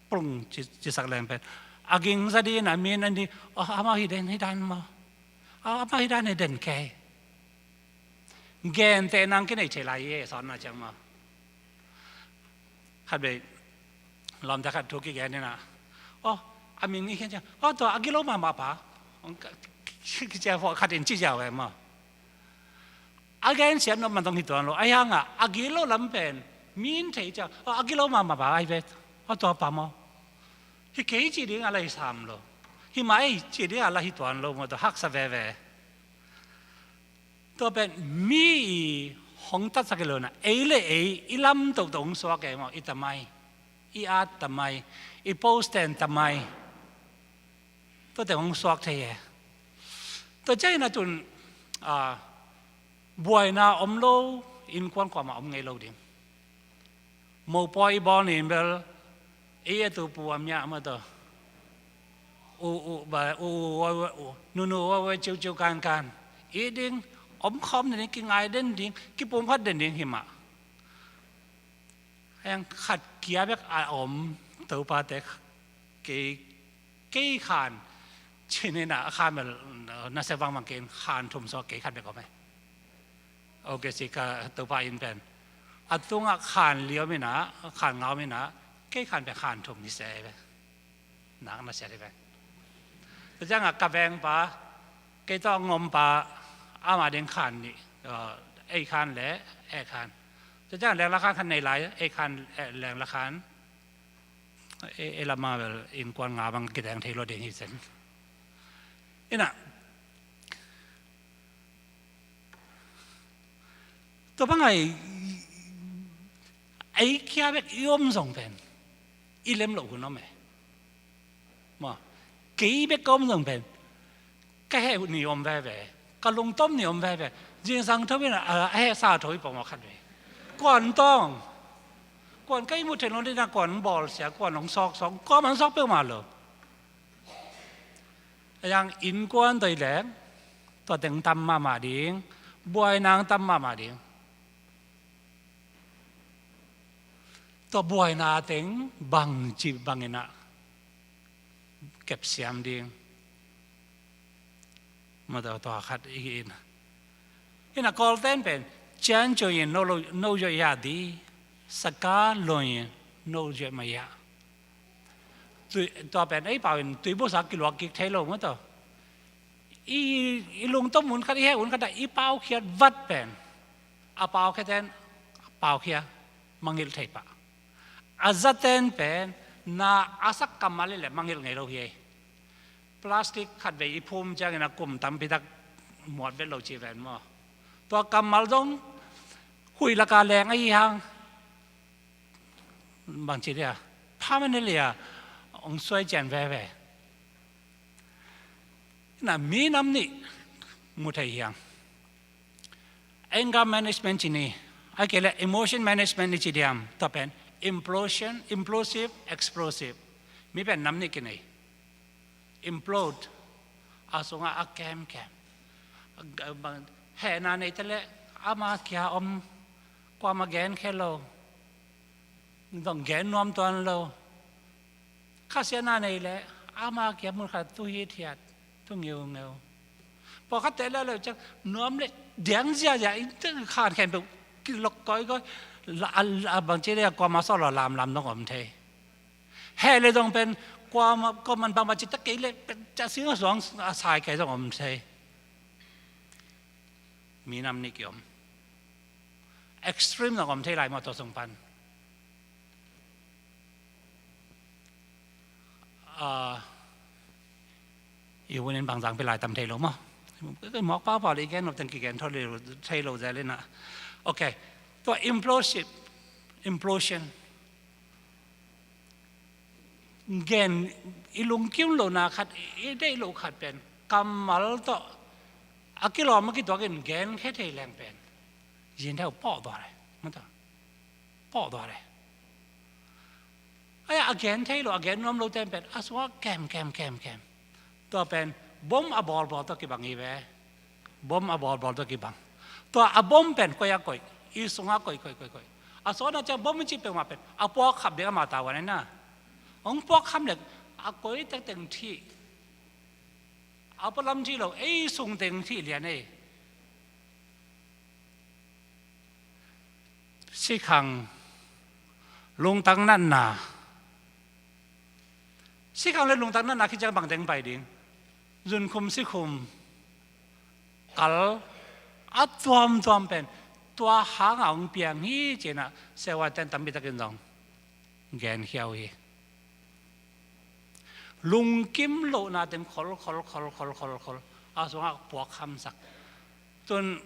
Plung ci, cisak leng pen a gingza ding inah, min an ding, oh, amau hi den hi dan maw. Oh, amau hi dan hi den kei. Genteh nang kinei thei lai hi e, sawtna ciang maw. Khat vei lawmte khat thu kigen inah, aw, a min i khian ciang, aw, tua a gilo mahmah pa, kicia phuah khat in ci ziau e maw. A gensiat nop man zong hi tuan lo, a hiangah a gilo lam pen min thei ciang, aw, a gilo mahmah pa ai ve, aw, tua pa maw. Hi kei cih ding a la hi sam lo, hi mah ei cih ding a la hi tuan lo maw, tua haksa veve. Tua pen mi i hong tatsak hi lo inah, ei le ei i lam tohtoh hong suak e maw, i tamai, i at tamai, i post ten tamai. Tuate hong suak thei e. Tua ciangin a tun, a, buaina om lo innkuan kuamah om ngei lo ding. Mopawi i bawl nin bel, i a tupu a miah mah tawh, u, u, ba, u, u, wa, wa, u, nunu, wa, wa, ciuciu, kankan, i ding, om khawm den ding, kingai den ding, kipumkhat den ding hi mah. Heng khat kia bek a om, Topate kei, kei khan, cin inah a khan bel, na se vangvang kei in khan thum sawk kei khat bek om e. Ok, si ka Topa in pen a tungah khan li om inah, khan nga om inah, kei khan pen khan thum hi se ve. Nak na sia hi ve. Tua ciangah ka vengpa, kei tawh a ngompa, amah ding khan nih, ei khan le eh khan. Tua ciangah lengla khan khan nei lai, ei khan, eh, lengla khan. Ei, ei lamah bel innkuan nga bang kiteng thei lo ding hi sen. Inah, tua bang ai, ei kia bek i om zong pen, I lem loh hun om e. Maw, kei bek ka om zong pen ka heh ni om veve, ka lungtom ni om veve. Zingsang tho in a, a heh sa tho i pawng aw khat ve. Kuan tawng, kuan ka i mu thei lo dina, kuan bawlsia, kuan hong sawksawk, kuaman sawk peuhmah lo. A yang innkuan tawh i leng, tua teng tam mahmah ding, buaina tam mahmah ding. Tua buaina teng bangci bangin ah kepsiam ding. Mataw, tua khat i in. Ina Kawlten pen, cian cuin no lo, no yo ya di, saka loin no yo ma ya. Tui, tua pen ei pau in tuibusa kiluak kik thei lo mataw. I, i lungtom hun khat, i heh hun khat ah i paukhiat vat pen, a paukhiaten, a paukhia mangilh thei pah. A zaten pen na a sak kammal i le mangilh ngei lo hi ei. Plastic khat vei i phum ciangin a kum tampi tak muat vet lo ci ven maw. Tua kammal zong huih laka leng ahi hang, bangci dia, permanently a hong suai cian veve. Na mi nam nih mu thei hiang. Anger management ci ni, a kei le emotion management ni ci diam, tua pen implosion, implosive, explosive. Mi pen nam nih kinei. Implode, a sungah a kemkem. Hehna nei te le ama kia om, kuama gen khe lo, zong gen nuam tuan lo. Khasiatna nei le ama kia mun khat tu hithiat, tu ngeungeu. Pawlkhatte le le ciang nuam le diang ziazia in te khan khempeuh kilok kawikawi. La, a, a bangci le kuama sawh lo lamlam dong om thei. Heh le dong pen kuama, kuaman bangmah ci ta kei le pen ca sing a suang a sai kei dong om thei. Mi nam nih kiom. Extreme dong om thei lai maw tua sung pan. Ah, i hun in bangzang pi lai tam thei lo maw. Mawk pau pau le i gen nop teng kigen tho le thei lo zel in ah. Ok. Tua implosive, implosion. Gen, i lungkim lohna khat, i deih loh khat pen kammal tawh a kilawm a kituak in gen khe thei leng pen yin theu pawh tua le. Mata. Pawh tua le. Ai, a gen thei lo, a gen nuam lo ten pen a sungah kem, kem, kem, kem. Tua pen bom a bawlbawl tawh kibang hi ve. Bom a bawlbawl tawh kibang. Tua a bom pen koih a koih, i sungah koih, koih, koih, koih. A sawna ciang bom i cih peuhmah pen a puak khap ding ama tavuan aina. Hong puak kham lek a koih tektek thih. A pualam thih lo, ei sung teng thih lian ei. Sikhang, lungtang natna. Sikhang le lungtang natna khit ciang bang teng pai ding? Zunkhum sikhum, kal, a tuamtuam pen tua hanga hong piang hi ci-in ah siavuanten tampi takin zong genkhia uh hi. Lungkim lohna teng khol, khol, khol, khol, khol, khol a sungah puak hamsak. Tun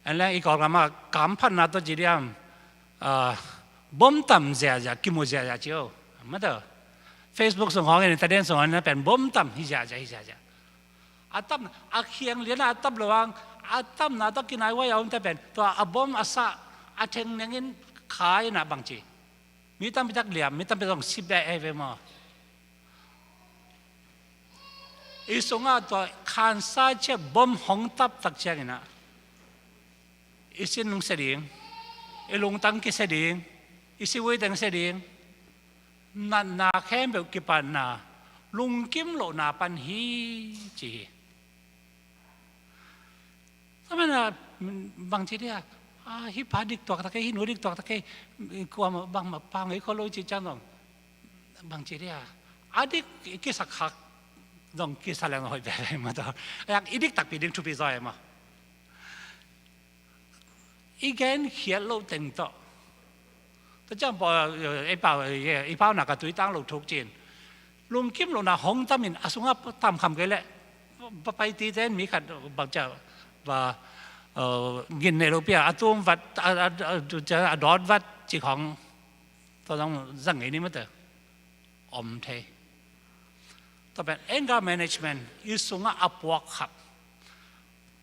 en leng i Kawlgam ah kamphatna tawh ci diam, ah, bom tam ziazia, kimu ziazia ci o. Mata. Facebook sung hawngin, internet sung hawngin na pen bom tam hi ziazia, hi ziazia. A tam, a khiang lian a tap lo ang, a tamna tawh kinai huai a omte pen tua a bom a sah, a theng nengin khai na bangci. Mi tampi tak liam, mi tampi tak zong si beh ei ve maw. I sungah tua khansa ciah bom hong tap tak ciangin ah i sin hong sia ding, i lungtang kisia ding, i sivui teng sia ding, natna khempeuh kipatna, lungkim lohna pan hi ci hi. Tua manin ah bangci dia, ah, hih pa dik tuak ta kei, hih nu dik tuak ta kei, kuamah bangmah pha ngei khol lo cih ciang zong bangci dia, a dik kisak khak zong kisa leng hoih veve mah tawh. A yak i dik takpi ding thupi zaw e maw. I gen khiat loh teng tawh. Tua ciang pau, ei pau, ei pau na ka tuitang lo thuk cin. Lungkim lohna hong tamin a sungah tam kham kei leh, pa pai ti ten mi khat bang cia, ba, eh, gin nei lo pia, a tum vat, a, a, a, a dawt vat cik hong Tua zong zang ngei ni mate. Om thei. Tua pen anger management, i sungah a puak khap.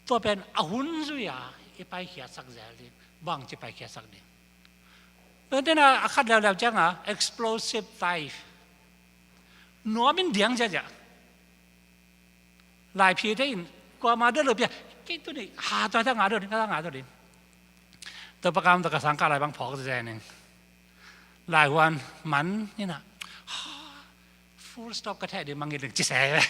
Tua pen a hun zui-a i paikhiatsak zel ding. Bangci paikhiatsak ding. Tua tena a khat leuleu cianga explosive type. Nuam in diang ziazia. Laiphi te in kuama dolo pia. Kei tuni ha tua ta nga dolo, ka nga dolo. Tua pakam tua ka sang ka lai bang phawk zen in. Lai huan man ina. Full stop ka theh ding mangit ding ci se.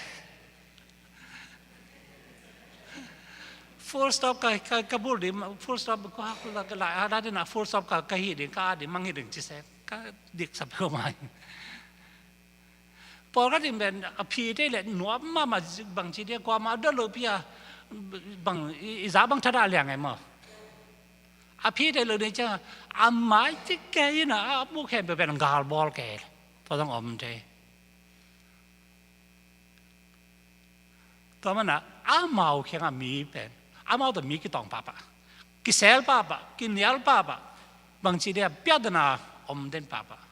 Full stop ka, ka, ka bul ding, full stop ka, ka, ka lai, a, da ding na full stop ka, ka hi ding, ka a ding, mangit ding ci se. Ka dik sa peuh mai. Paul ka ding ben, a phi te le, nuam mama bang ci dia, kuama dolo pia, bang, i, i za bang thada liang e mo. A phi te lo ni cia, a mai ci ke ina, a mu khen pe ben gal bol ke. Tua zong om te. Tua mana, amau kiangah mi pen, amau tawh mi kitawng pahpah, kisel pahpah, kinial pahpah, bangci dia piatna om den pahpah.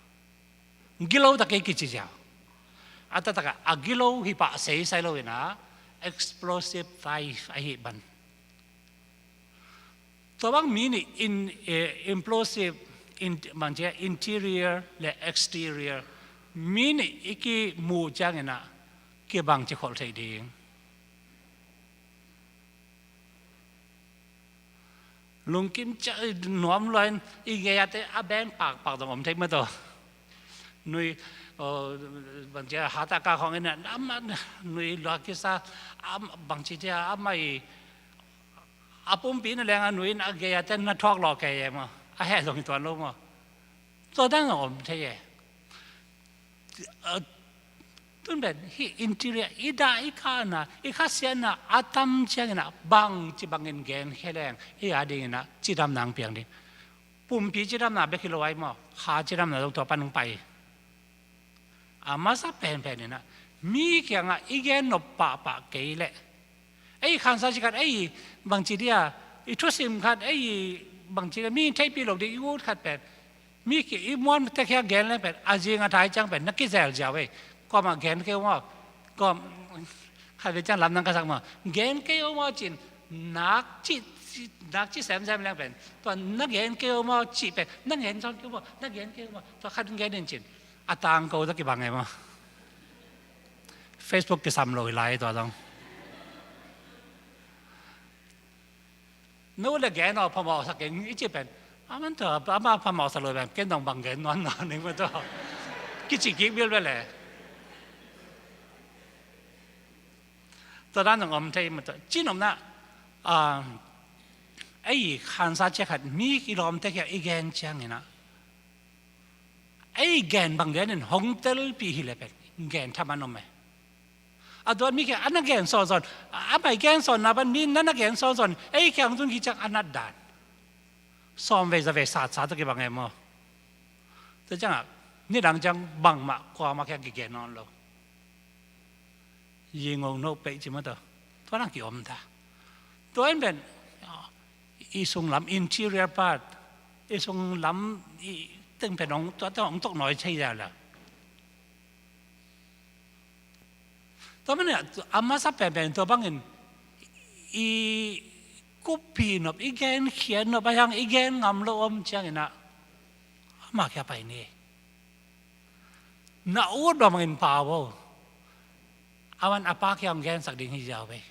Gilo tak kei kici ziau. A taktakah a gilo hi pah seisai lo ina, explosive type ahi ban. Tua bang mi nih in, eh, implosive, in, bang cia interior le exterior. Mi nih i kimu ciangin ah kibang ci kholh thei ding. Lungkim cia nuam luain i gei ate a beng pakpak dong om thei mah tawh. Nui, oh, bang cia hata ka khong in ah, ama, nui lua kisa, ama, bang ci cia, ama i, a pumpi na leng a nuin a gei a ten na thuak lawh kei e maw? A heh zong hi tuan lo maw? Tua dang a om thei e. Tun pen hi interior i dah i kahna, i khasiatna a tam ciangin ah bang ci bangin gen khe leng i a dingin ah cidamna ang piang ding. Pumpi cidamna bek hi lo ai maw? Kha cidamna zong tua pan ang pai. A masa penpen in ah mi kiangah i gen nop pahpah kei leh ei khansa ci khat, ei bangci dia, i thusim khat, ei bangci dia, mi theihpih lo ding i ut khat pen mi ki i muan tekhia gen leng pen a zing a thai ciang pen na kizel ziau ei. Kuamah gen kei uh maw? Kuam khat ve ciang lamdang ka sak maw? Gen kei uh maw cin nak ci, nak ci semsem leng pen tua na gen kei uh maw cih pen na gen sawn kei uh maw? Na gen kei uh maw? Tua khat gen in cin a tangko ta kibang e maw? Facebook kisam lo hi lai tua zong. Nu le gen aw phamawh sak keng i ci pen a man tua ama phamawh sak lo pen ken dong bang gen nuan nuan ning ma tua. Kici kik bil bel e. Tua dan dong om thei ma tua. Cin omna, ah, ei khansa cia khat mi i lawmte kia i gen ciangin ah ei gen bang lianin hong telpih hi le pen gen thaman om e. A tuan mi kia a na gen sawnsawn, a mai gen sawnna pan mi na na gen sawnsawn ei kiang tun kiciang a nat dan. Sawm vei za vei satsa tawh kibang e maw? Tua ciangah nidang ciang bangmah kuamah kia kigen nawn lo. Yingong no peih ci maw tua. Tua nang ki om ta. Tua in pen i sunglam interior part, i sunglam i teng pen ong tua teng ong tok nawi thei ya la. Tua manin a masa penpen tua bangin i kuppih nop, i gen khian nop a hiang i gen ngam lo om ciangin ah ama kia pai ni. Na ut bang bangin pau o. A man a pa kia hong gensak ding hi ziau vei.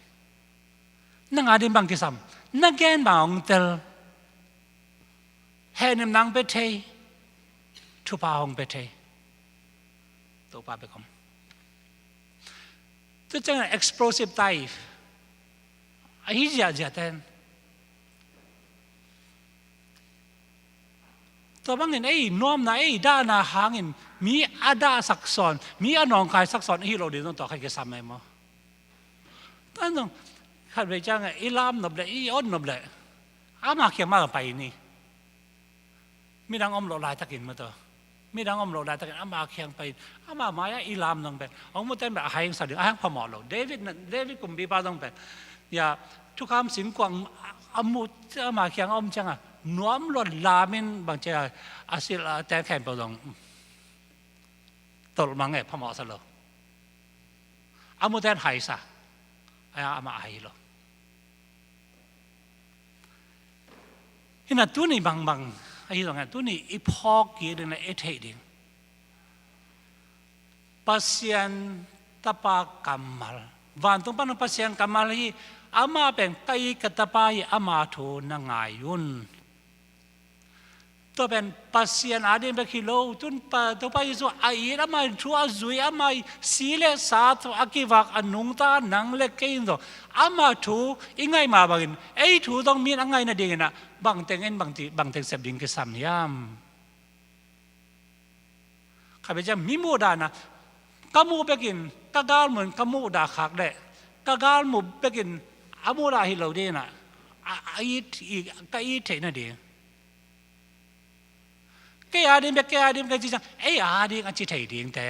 Na nga ding bang kisam, na gen bang hong tel. Hehnem nang pe thei. Thupha hong pe thei. Topa pe kom. Tu ciangin explosive type ahi ziahziah ten. Tua bangin ei nuamna ei dahna hangin mi a dahsak sawn, mi a nawngkaisak sawn ihi lo ding zong tua kha kisam e maw? Tan zong khat vei ciang i lam nop leh i on nop leh ama kiang mah pai ni. Midang om loh laitakin maw tua. Midang om loh laitakin ama kiang pai in ama mai-ah i lam zong pen hong mu ten beh a hai hong sa ding a hai hong phamawh lo. David kumpipa zong pen ya thukham singkuang a mu ama kiang a om cianga nuam luat lamin bang cia a sil a ten khempeuh zong tolh mang e, phamawh sa lo. A mu ten haisa. Aia amah a hi lo. Hina tuni bangbang ahi zongin tuni i phawk kik ding le i theih ding, Pasian Tapa kammal, vantung pan Pasian kammal hi. Ama pen ka it ka Tapa hi, ama thu na ngai un. Tua pen Pasian ading bek hi lo, tun pa, Topa Jesu a it, ama thu a zui, ama si le sa thu a kivak a nungta nang le kei in zong ama thu i ngaih mah bangin ei thu zong mi in a ngaih nadingin ah bangteng en, bangti, bangteng sep ding kisam hiam? Kha bia ciang mi muhdah na, ka muh bekin ka galmuh in ka muhdah khak leh ka galmuh bekin a muhdah hi lo ding in ah, a, a it, i, ka it theih nading. Kei ading bek, kei ading bek ci ciang ei ading a ci thei dingte.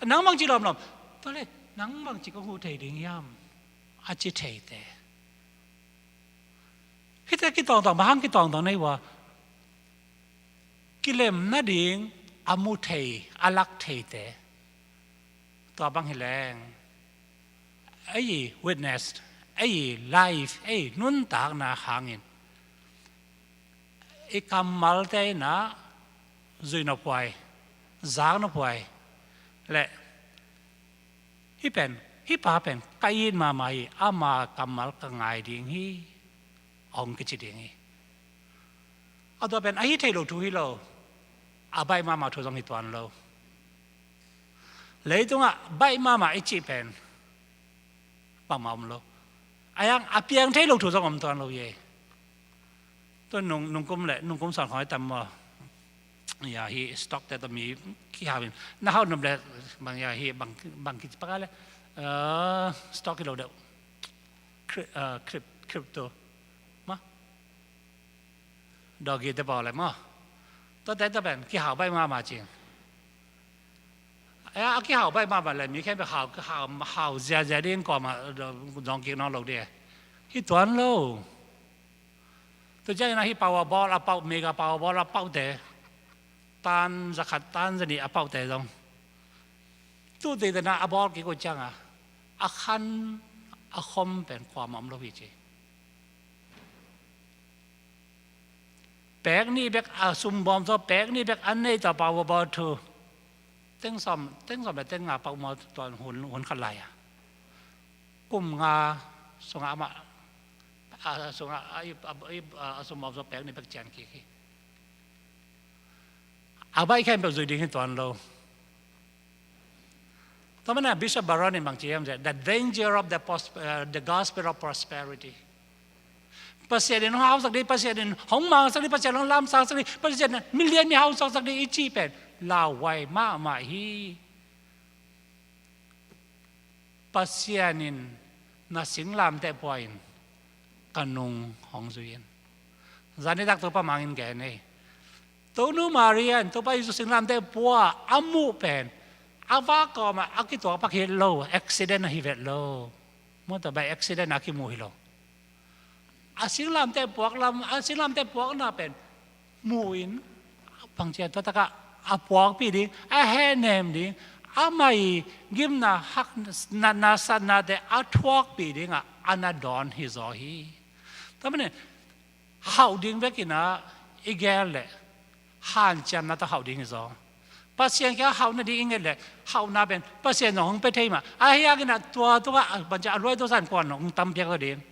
Nang bangci lawmlawm, tua le nang bangci ka huh thei ding hiam a ci theite. Hihte kitawngtawng, bang hang kitawngtawng na hi ua, kilem nading a mu thei, a lak theite. Tua bang hi leng ei witness, ei life, ei nuntakna hangin i kammalte in ah zui nophuai, zak nophuai le hih pen, hih pa pen ka it mahmah hi, ama kammal ka ngai ding hi, hong kici ding hi. A tua pen a hi thei lo thu hi lo, a baih mahmah thu zong hi tuan lo. Leitungah baih mahmah i cih pen bangmah om lo. A yang a piang thei lo thu zong om tuan lo hi. Tua nung, nungkum le nungkum sawn khawng i tam maw? Ya, hi stock te tawh mi kihau in na hau nop le bang ya hi bang, bang kici pak a le, eh, stock hi lo deuh. Cryp-, eh, cryp-, crypto ma, doggy te pawl le maw? Tua te tua pen kihau baih mahmah cing. A, a kihau baih mahmah le mi khempeuh hau, hau, hau ziazia ding kawm a, zong kik nawn lo ding. Hi tuan lo. Tua ciangin ah hih Powerball a pauh, Mega Powerball a pauhte, tan zakhat, tan zanih a pauhte zong tu tei tena a bawl kik uh ciangin a khan a khom pen kuamah om lo hi ci. Pek nih bek a sum bawm tawh, pek nih bek a nei tawh Powerball thu teng sawm, teng sawm le teng nga pauh maw, tua hun, hun khat lai a kum nga sungah amah, a, sungah a, a, a, a sum bawm tawh pek nih bek cian kik hi. A baih khempeuh zui ding hi tuan lo. Tua manin ah Bishop Barron in bang ci hiam cih leh, the danger of the pros-, uh, the gospel of prosperity. Pasian in hong hausak ding, Pasian in hong mangsak ding, Pasian in hong lamsangsak ding, Pasian in milian mi hausak sak ding i cih pen lauhuai mahmah hi. Pasian in na singlamteh pua in ka nung hong zui in. Zanitak Topa mangin gen ei. Tonu Maria in Topa Jesu singlamteh pua a muh pen a vak kawmah a kituak pak hi lo, accident ahi vet lo. Motorbike accident a kimu hi lo. A singlamteh puak lam, a singlamteh puakna pen mu in, bangcia tua takah a puakpih ding, a hehnem ding, amah i gimna hak natna satnate a thuakpih dingah a na dawn hi zaw hi. Tua manin hauh ding vekin ah i gel leh hanciamna tawh hauh ding hi zaw. Pasian kiang hauh nading i nget leh hauhna pen Pasian zong hong pia thei mah. Ahi hangin ah tua tungah bangcia a luai tua san kuan hong tampiak zaw ding.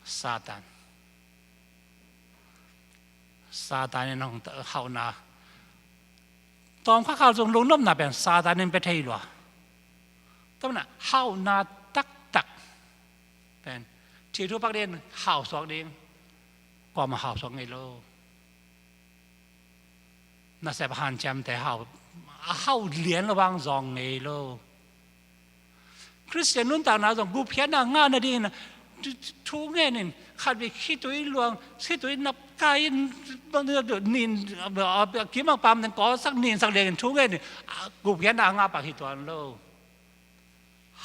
Satan. Satan in hong ta-, hauhna. Tawm kha khal zong lungnopna pen Satan in pia thei lua. Tua manin ah hauhna taktak pen thih thu pak ding, hauh suak ding. Kuamah hauh suak ngei lo. Nasep hanciamte hauh, a hauh lian lo vang zawng ngei lo. Khristian nuntakna zong gupkhiatna ngah nadingin thu, thu ngenin khatvei khitui luang, khitui nap kai in, nin, kimang pam den kawlsak ninsak liangin thu ngenin gupkhiatna ngah pak hi tuan lo.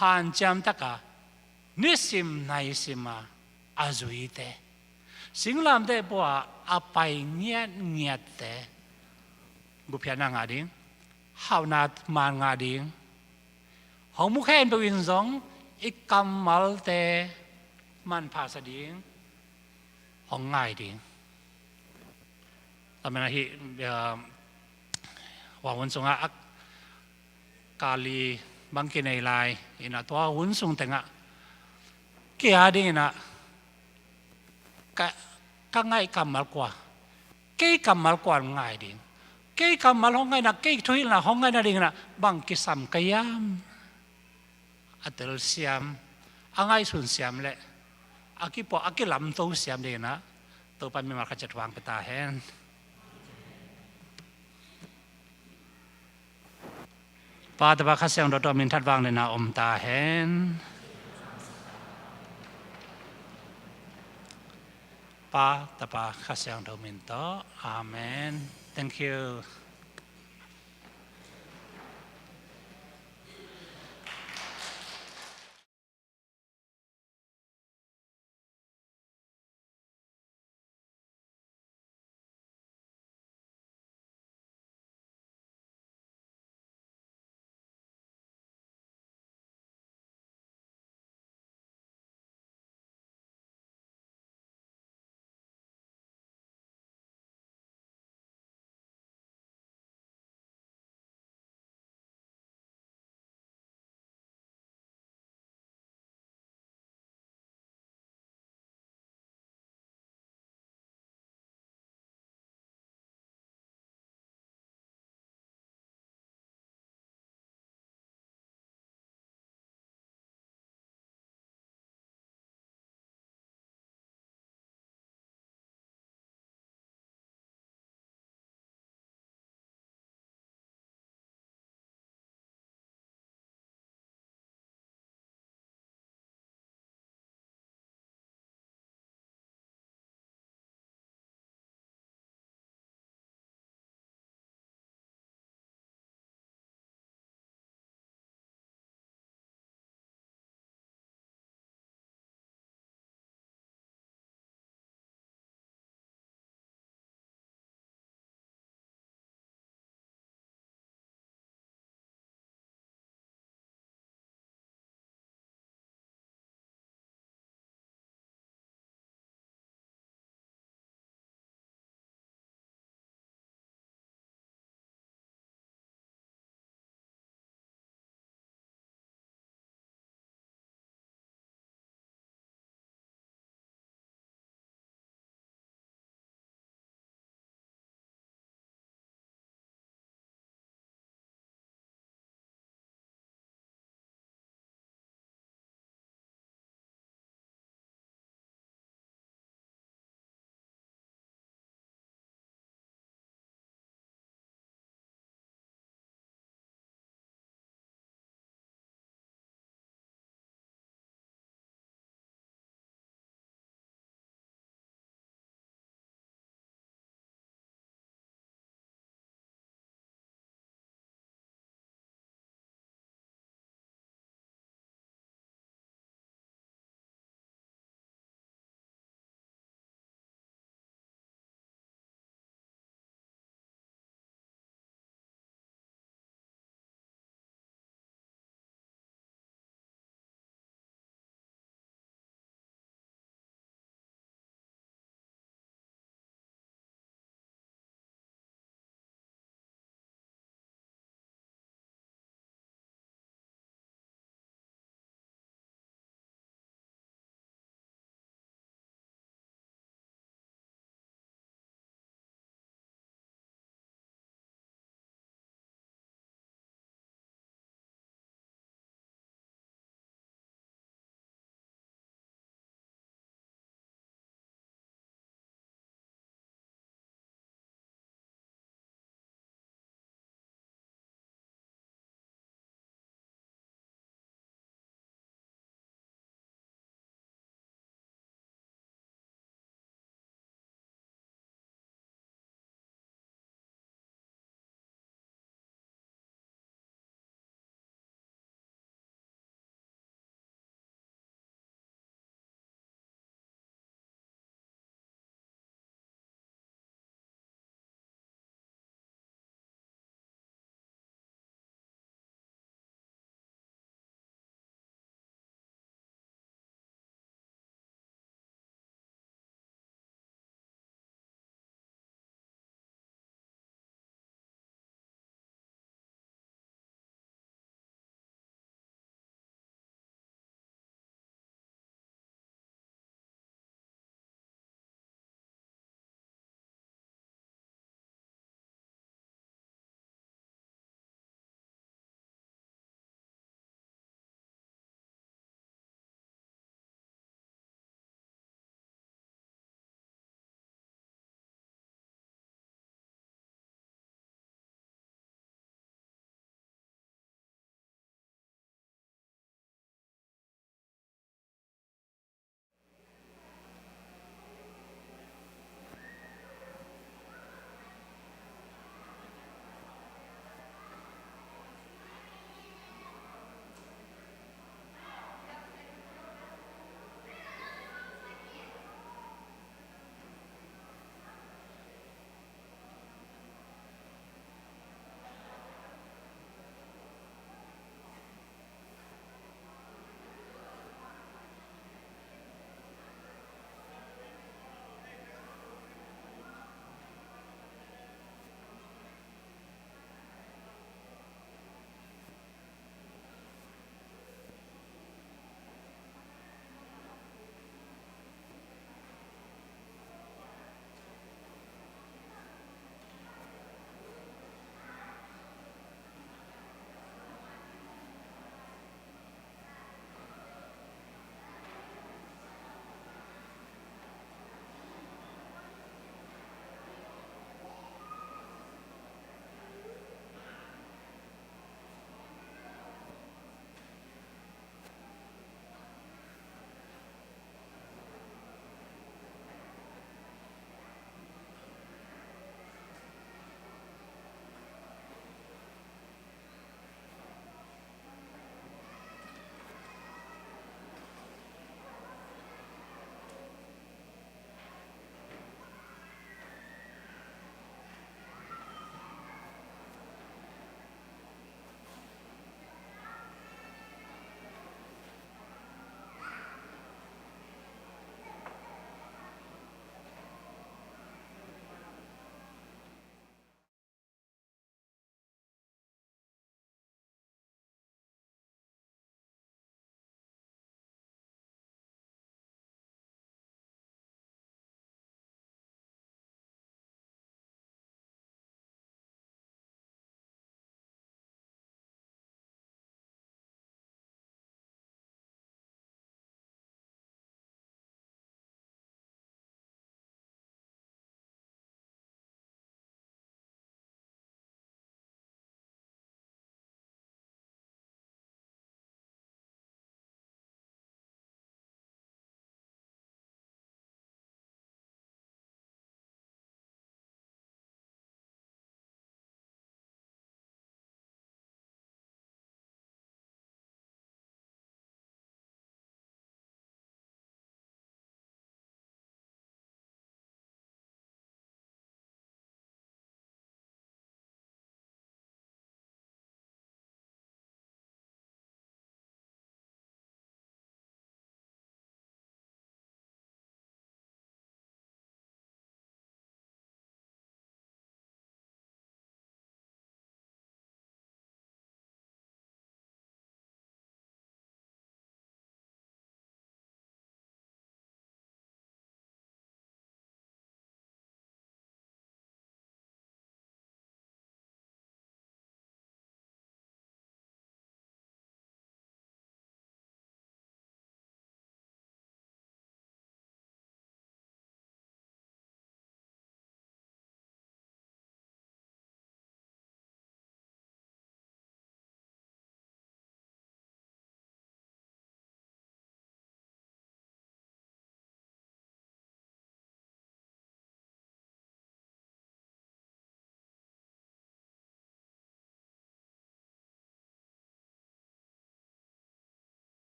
Hanciam taka nisim naisim a a zuite, Singlamteh pua a pai ngiatngiatte gupkhiatna ngah ding, hauhna man ngah ding, hong mu khempeuh in zong i kammalte manpha sa ding, hong ngai ding. Tua manin ahi, eh, hua hun sungah a kali bang kinei lai in ah, tua hun sung tengah kei a dingin ah ka, ka ngaih kammal kua, kei kammal kua ngai ding, kei kammal hong ngaihna, kei thuhilhna hong ngaihna dingin ah bang kisam ka hiam? A telsiam, a ngaihsun siam leh a kipuah, a kilamto siam dingin ah Topa mimal khat ciat thuang pia ta hen. Pa, Tapa, Kha Siangtho tawh minthat vangliatna om ta hen. Pa, Tapa, Kha Siangtho min tawh. Amen. Thank you.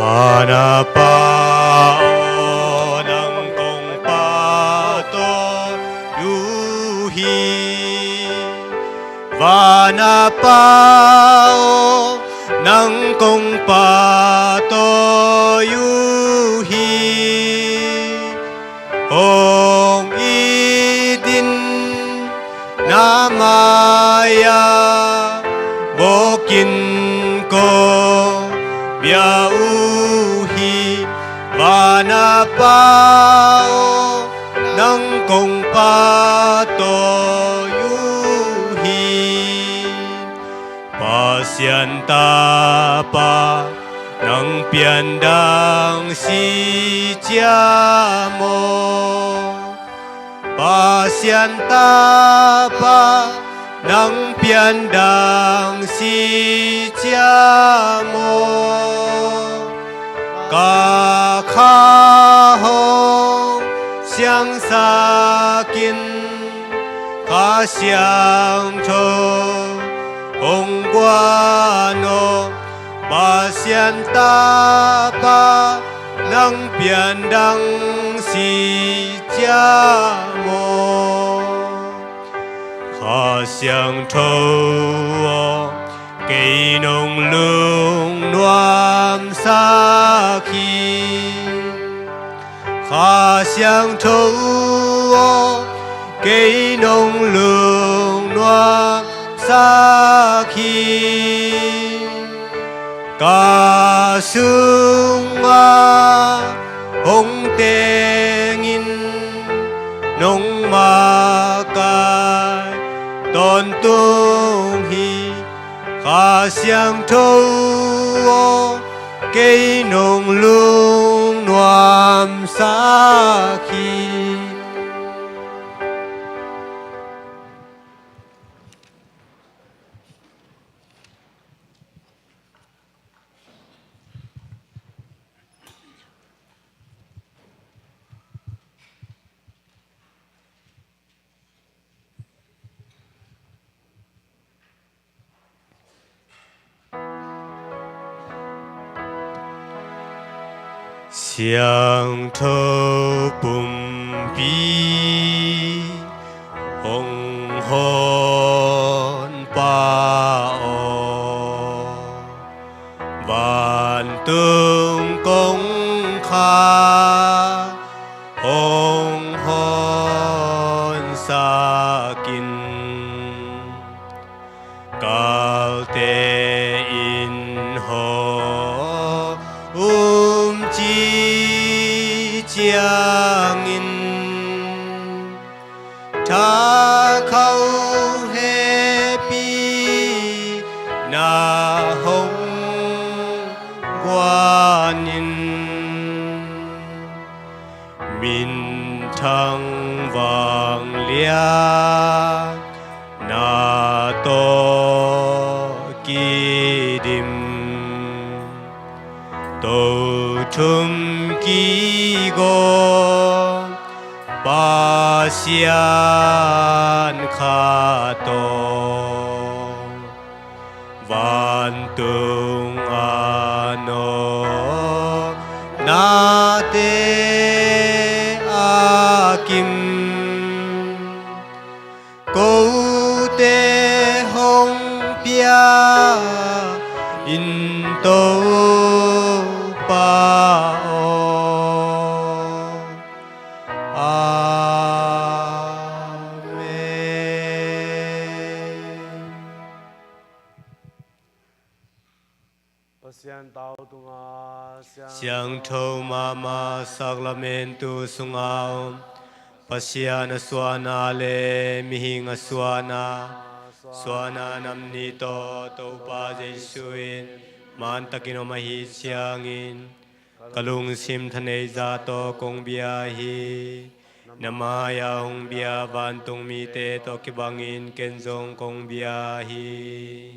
Van a Pa aw, nang kong pahtawi uh hi. Van a Pa aw, nang kong pahtawi uh hi. Hong it in, na mai-ah vawk in, kong biak uh hi. Van a Pa aw, nang kong pahtawi uh hi. Pasian tapa, nang piandang si cia maw? Pasian tapa, nang piandang si cia maw? Ka kha hong siangsak in, Kha Siangtho hong guan aw. Pasian tapa, nang piandang si cia maw? Kha Siangtho aw, kei nong lungnuamsak hi. Kha Siangtho aw, kei nong lungnuamsak hi. Ka sungah hong teng in, nong makaih tawntung hi. Kha Siangtho aw, kei nong lungnuamsak hi. Siangtho pumpi hong honpa aw, vantung kongkhak hong honsak in. Kalte in hong um cih ciangin, thakhauh hehpihna hong guan in. Minthang vangliatna tawh kidim, Tothum kigaw Pasian khat aw, vantung a nawh nate a kim, kote hong pia in Topa aw. Amen. Pasian tau tunga siang Siangtho mahmah saklamentu sunga om Pasian a suahna le mihing a suahna, suahna nam nih tawh Topa Jesu in mantakin om ahih ciangin, ka lungsim thaneih zah tawh kong bia hi. Na mai-ah hong bia vantung mite tawh kibangin ken zong kong bia hi.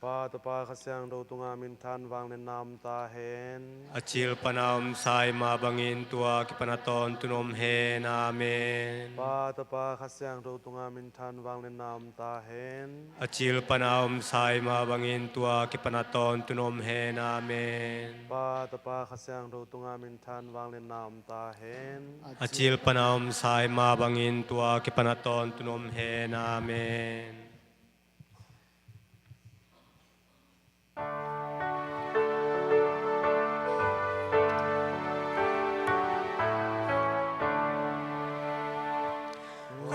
Pa, Tapa, Kha Siangtho tungah minthan vangliatna om ta hen. A cil pana om sa i mah bangin tua kipan a tawntung om hen. Amen. Pa, Tapa, Kha Siangtho tungah minthan vangliatna om ta hen. A cil pana om sa i mah bangin tua kipan a tawntung om hen. Amen. Pa, Tapa, Kha Siangtho tungah minthan vangliatna om ta hen. A cil pana om sa i mah bangin tua kipan a tawntung om hen. Amen.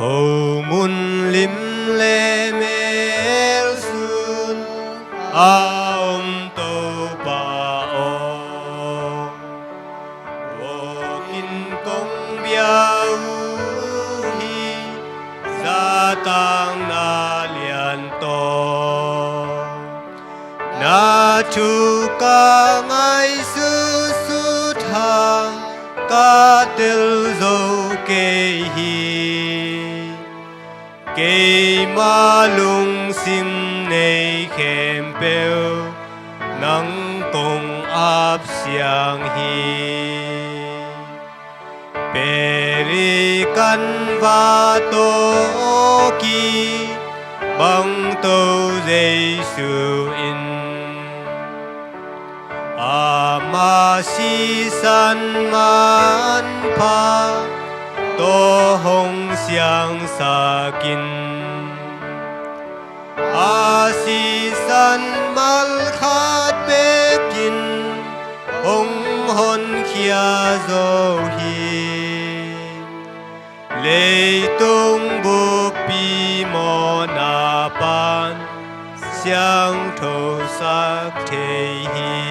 Khomun lim le mel sun a om Topa aw, vawkin kong bia uh hi, zatanna lian tawh. Na thu ka ngaihsutsut hang ka tel zo kei hi. Keima lungsim nei khempeuh nang kong ap siang hi. Pelikan va tawh kibang To Jesu in, ama sisan manpha tawh hong siangsak in, a sisan malkhat bekin hong honkhia zo hi. Leitung bukpi mawhna pan siangthosak thei hi.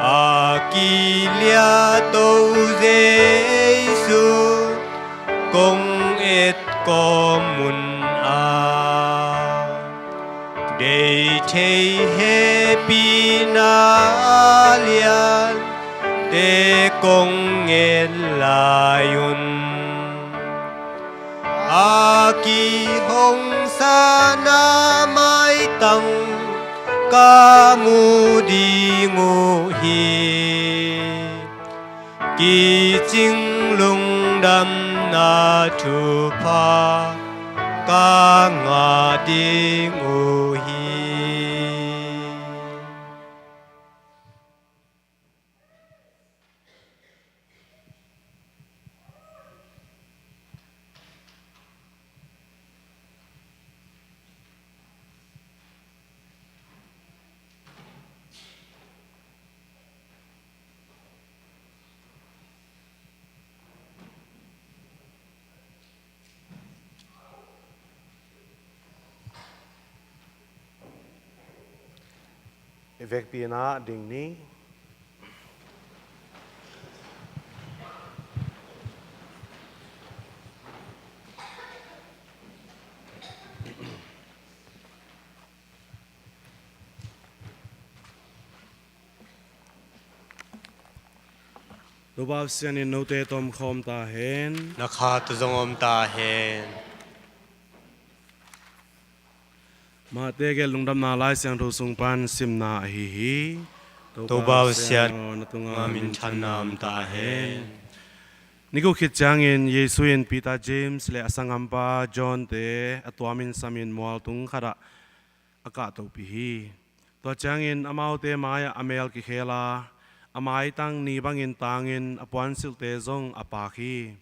A kiliah To Jesu kong et kawm munah, deih thei hehpihna liante kong nget lai un, a kihongsa na maitang ka mu ding uh hi. Kicing lungdamna thupha ka ngah ding uh hi. I vekpi-in ah ding ni. Topa Pasian in note tawh om khawm ta hen. Na kha tawh zong om ta hen. Matthai gelh Lungdamna Lai Siangtho sung pan simna ahi hi. Topa Pasian aw, na tungah minthanna om ta hen. Ni guk khit ciangin Jesu in Peter, James le a sanggampa John te a tuamin samin mual tung khatah a kahtohpih hi. Tua ciangin amaute mai-ah a mel kikhel a, a maitang ni bangin tangin a puansilhte zong a paak hi.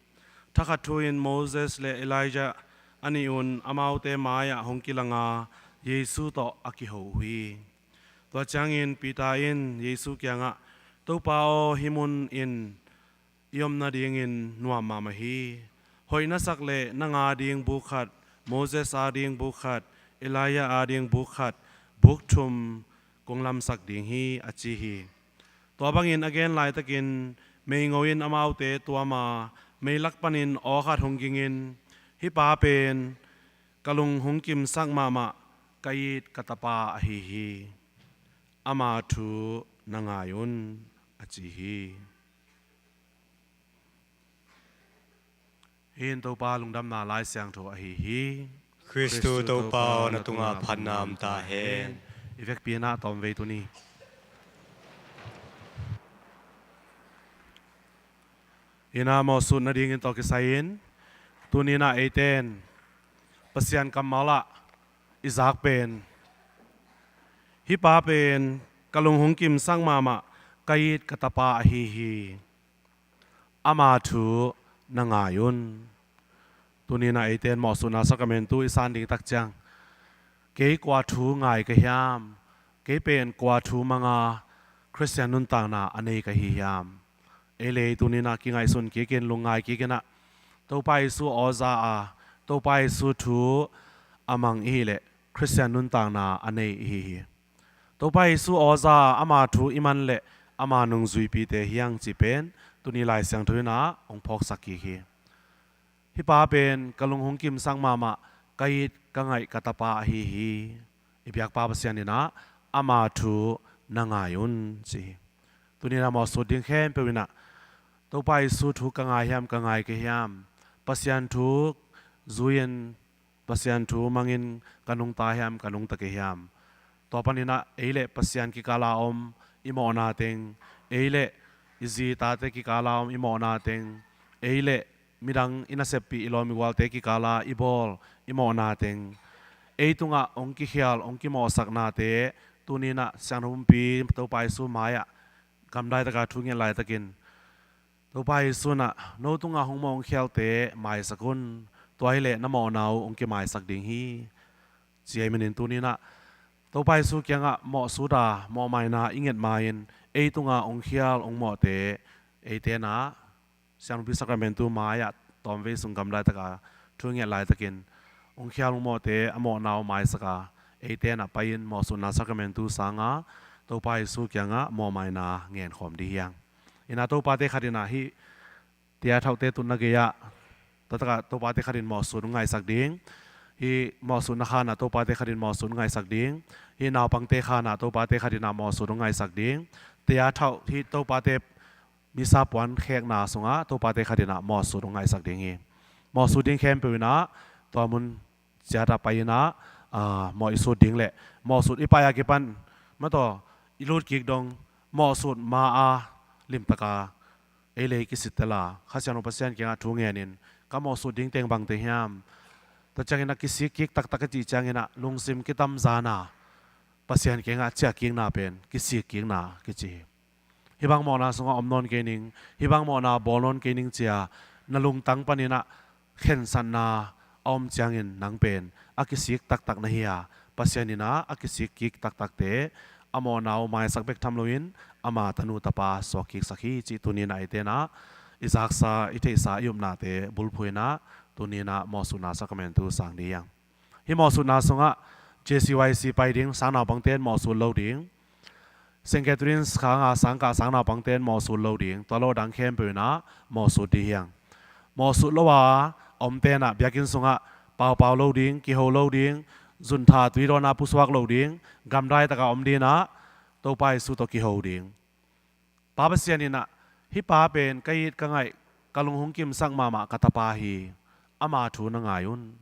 Thakhat thu-in Moses le Elijah a nih un amaute mai-ah hong kilang a, Jesu tawh a kiho uh hi. Tua ciangin Peter in Jesu kiangah, Topa aw, hih mun in i om nadingin nuam mahmah hi. Hoih na sak leh nang a ding buk khat, Moses a ding buk khat, Elijah a ding buk khat, buk thum kong lamsak ding hi, a ci hi. Tua bangin a gen laitakin meingo in amaute tuam a, meilak panin aw khat hong gingin, Hih pa pen ka lung hong kimsak mahmah, ka it ka tapa ahi hi. Ama thu na ngai un, a ci hi. Hih in Topa Lungdamna Lai Siangtho ahi hi. Khristu Topa aw, na tungah phatna om ta hen. I vekpi-in ah tawmvei tuni in ah mawhsut nadingin tawh kisai-in, tuni-in ah eite in Pasian kammal ah i zak pen, hih pa pen ka lung hong kimsak mahmah, ka it ka tapa ahi hi. Ama thu na ngai un. Tuni-in ah eite in mawhsutna sakramentu i san ding tak ciang, kei kua thu ngai ka hiam? Kei pen kua thu manga Khristian nuntakna a nei ka hi hiam? Ei le ei tuni-in ah kingaihsun kikin, lungngai kikin ah, Topa Jesu aw za a, Topa Jesu thu a mang i hih leh Khristian nuntakna a nei i hi hi. Topa Jesu aw za a, ama thu i man leh ama nungzuipite hi hang cih pen tuni Lai Siangtho in ah hong phawksak kik hi. Hih pa pen ka lung hong kimsak mahmah, ka it ka ngaih ka tapa ahi hi. I biakpa Pasian in ah ama thu na ngai un ci hi. Tuni-in ah mawhsut ding khempeuh in ah, Topa Jesu thu ka ngai hiam, ka ngai kei hiam? Pasian thu zui-in, Pasian thu mangin ka nungta hiam, ka nungta kei hiam? Tua panin ah ei le Pasian kikala om i mawhna teng, ei le i zi i tate kikala om i mawhna teng, ei le midang i naseppih, i lawm i gualte kikala i bawl i mawhna teng, ei tungah hong kikhial, hong kimawhsaknate, tuni-in ah siangtho pumpi Topa Jesu mai-ah gamdai taka thu nget laitakin, Topa Jesu in ah no tungah hong mawh hong khialte maisak un. Tua hi leh na mawhna uh hong kimaisak ding hi, ci ahih manin tuni-in ah Topa Jesu kiangah mawhsut a, mawhmaina i nget ma-in, ei tungah hong khial hong mawhte eite in ah siangtho pumpi sakramentu mai-ah tawmvei sung gamdai taka thu nget laitakin, hong khial hong mawhte a mawhna uh maisak a, eite in ah pai-in mawhsutna sakramentu sanga Topa Jesu kiangah mawhmaina ngenkhawm ding hi hang. In ah topate khat in ah hih tea thauhte tutna gei-ah, taktak ah topate khat in mawhsut hong ngaihsak ding. Hih mawhsutna khan ah topate khat in mawhsut hong ngaihsak ding. Hih naupangte khan ah topate khat in ah mawhsut hong ngaihsak ding. Tea thauh hih topate misa puan khekna sungah topate khat in ah mawhsut hong ngaihsak ding hi. Mawhsut ding khempeuh in ah tua mun ciat ah pai-in ah, aa, mawh i sut ding le mawhsut i pai a kipan, mataw, i lut kik dong, mawhsut ma-a limtaka ei le ei kisittel a, Kha Siangtho Pasian kiangah thu ngenin, ka mawhsut ding teng bangte hiam? Tua ciangin ah kisik kik taktak i cih ciangin ah lungsim kitamzan a, Pasian kiangah ciah kikna pen kisik kikna kici hi. Hih bang mawhna sungah om nawn kei ning, hih bang mawhna bawl nawn kei ning ci-a na lungtang panin ah khensatna a om ciangin nang pen a kisik taktak na hi a, Pasian in ah a kisik kik taktakte a mawhna uh maisak bek tham loin ama tanu tapa suak kiksak hi cih tuni-in ah eite in ah i zaksa, i theihsa, i upnate bulphuh in ah tuni-in ah mawhsutna sakramentu sang ding hi hang. Hih mawhsutna sungah J C Y C pai ding sang naupangte in mawhsut lo ding. Saint Catherine's khang a sangkah sang naupangte in mawhsut lo ding. Tua lo dang khempeuh in ah mawhsut ding hi hang. Mawhsut lo a omte in ah biakinn sungah paupau lo ding, kiho lo ding, zuntha tuidawn ah pusuak lo ding, gamdai taka om ding in ah Topa Jesu tawh kiho ding. Pa Pasian in ah, hih pa pen ka it ka ngaih, ka lung hong kimsak mahmah ka tapa hi. Ama thu na ngai un.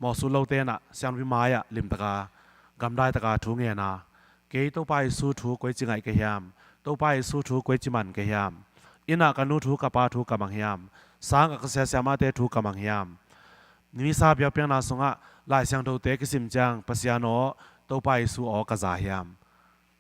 Mawhsut lote in ah siangthopi mai-ah limtaka, gamdai taka thu ngen a, kei Topa Jesu thu koici ngaih ka hiam? Topa Jesu thu koici man ka hiam? Inn ah ka nu thu ka pa thu ka mang hiam? Sang ah ka sia siamahte thu ka mang hiam? Misa biakpiakna sungah Lai Siangthote kisim ciang Pasian aw, Topa Jesu aw ka za hiam?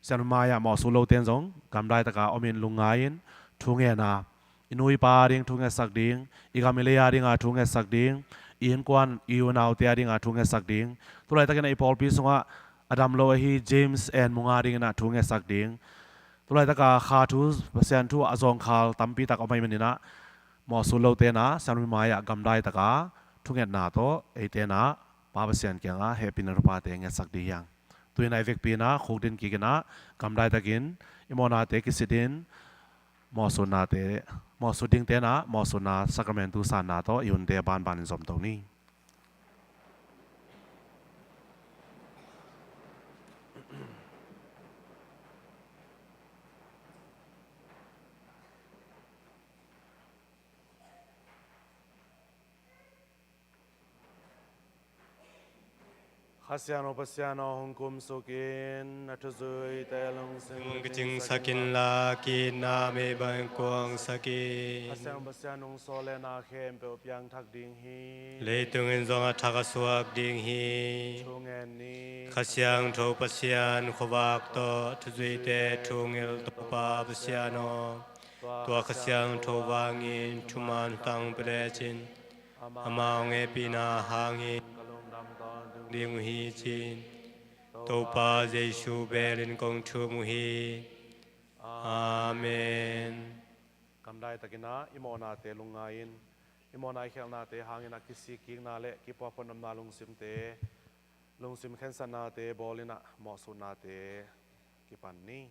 Siangthopi mai-ah mawhsut lote in zong gamdai taka omin lungngai-in thu ngen a, i nu i pa ading thu ngetsak ding, i gam i lei adinga thu ngetsak ding, i innkuan i unaute adinga thu ngetsak ding. Tulaitakin ah i pawlpi sungah a dam lo ahi James and Munga dingin ah thu ngetsak ding. Tulaitaka kha thu, Pasian thu a zawngkhal tampi tak om ahih manin ah, mawhsut lote in ah siangthopi mai-ah gamdai taka thungetna tawh eite in ah Pa Pasian kiangah hehpihna thuphate ngetsak ding hi hang. Tu-in ah i vekpi in ah khukdin kikin ah, gamdai takin i mawhnate kisitin, mawhsutnate, mawhsut dingte in ah mawhsutna sakramentu sanna tawh i hunte banbanin zomto ni. Kha Siangtho Pasian aw, hong kumsuk in, na thuzuite lungsim ka cingsak inla, ki-itna mei bang kuangsak in. Kha Siangtho Pasian, hong sawlna khempeuh piangthak ding hi. Leitung in zong a thak a suak ding hi. Thu ngen ni. Kha Siangtho Pasian, khuavak tawh thuzuite thu ngil Topa Pasian aw, tua Kha Siangtho vangin thuman hong tang pia lecin, amau hong hehpihna hangin ka lungdam tawntung ding uh hi, ci-in Topa Jesu belin kong thum uh hi. Amen. Gamdai takin ah i mawhnate lungngai-in, i mawhna i khialhnate hangin a kisik kikna le kiphuaphot nopna lungsimte, lungsim khensatnate bawlin ah mawhsutnate kipan ni.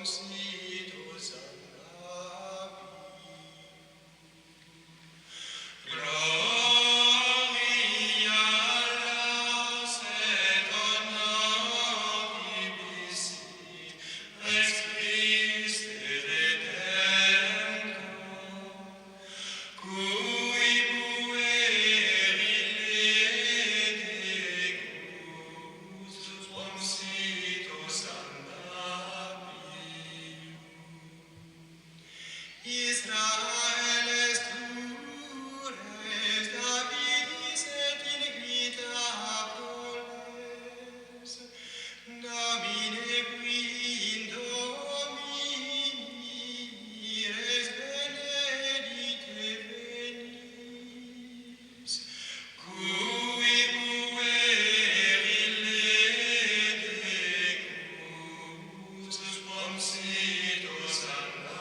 sit Hosanna. Gloria al Ancestors nobis, Rex Christi Redemptor, cui pueri lede cruz, quam sit Hosanna. Israel est plures Davidis et inquita proles, Domine, qui in Domini res benedicte venies, cui pueri lede cruz, quam sit Hosanna.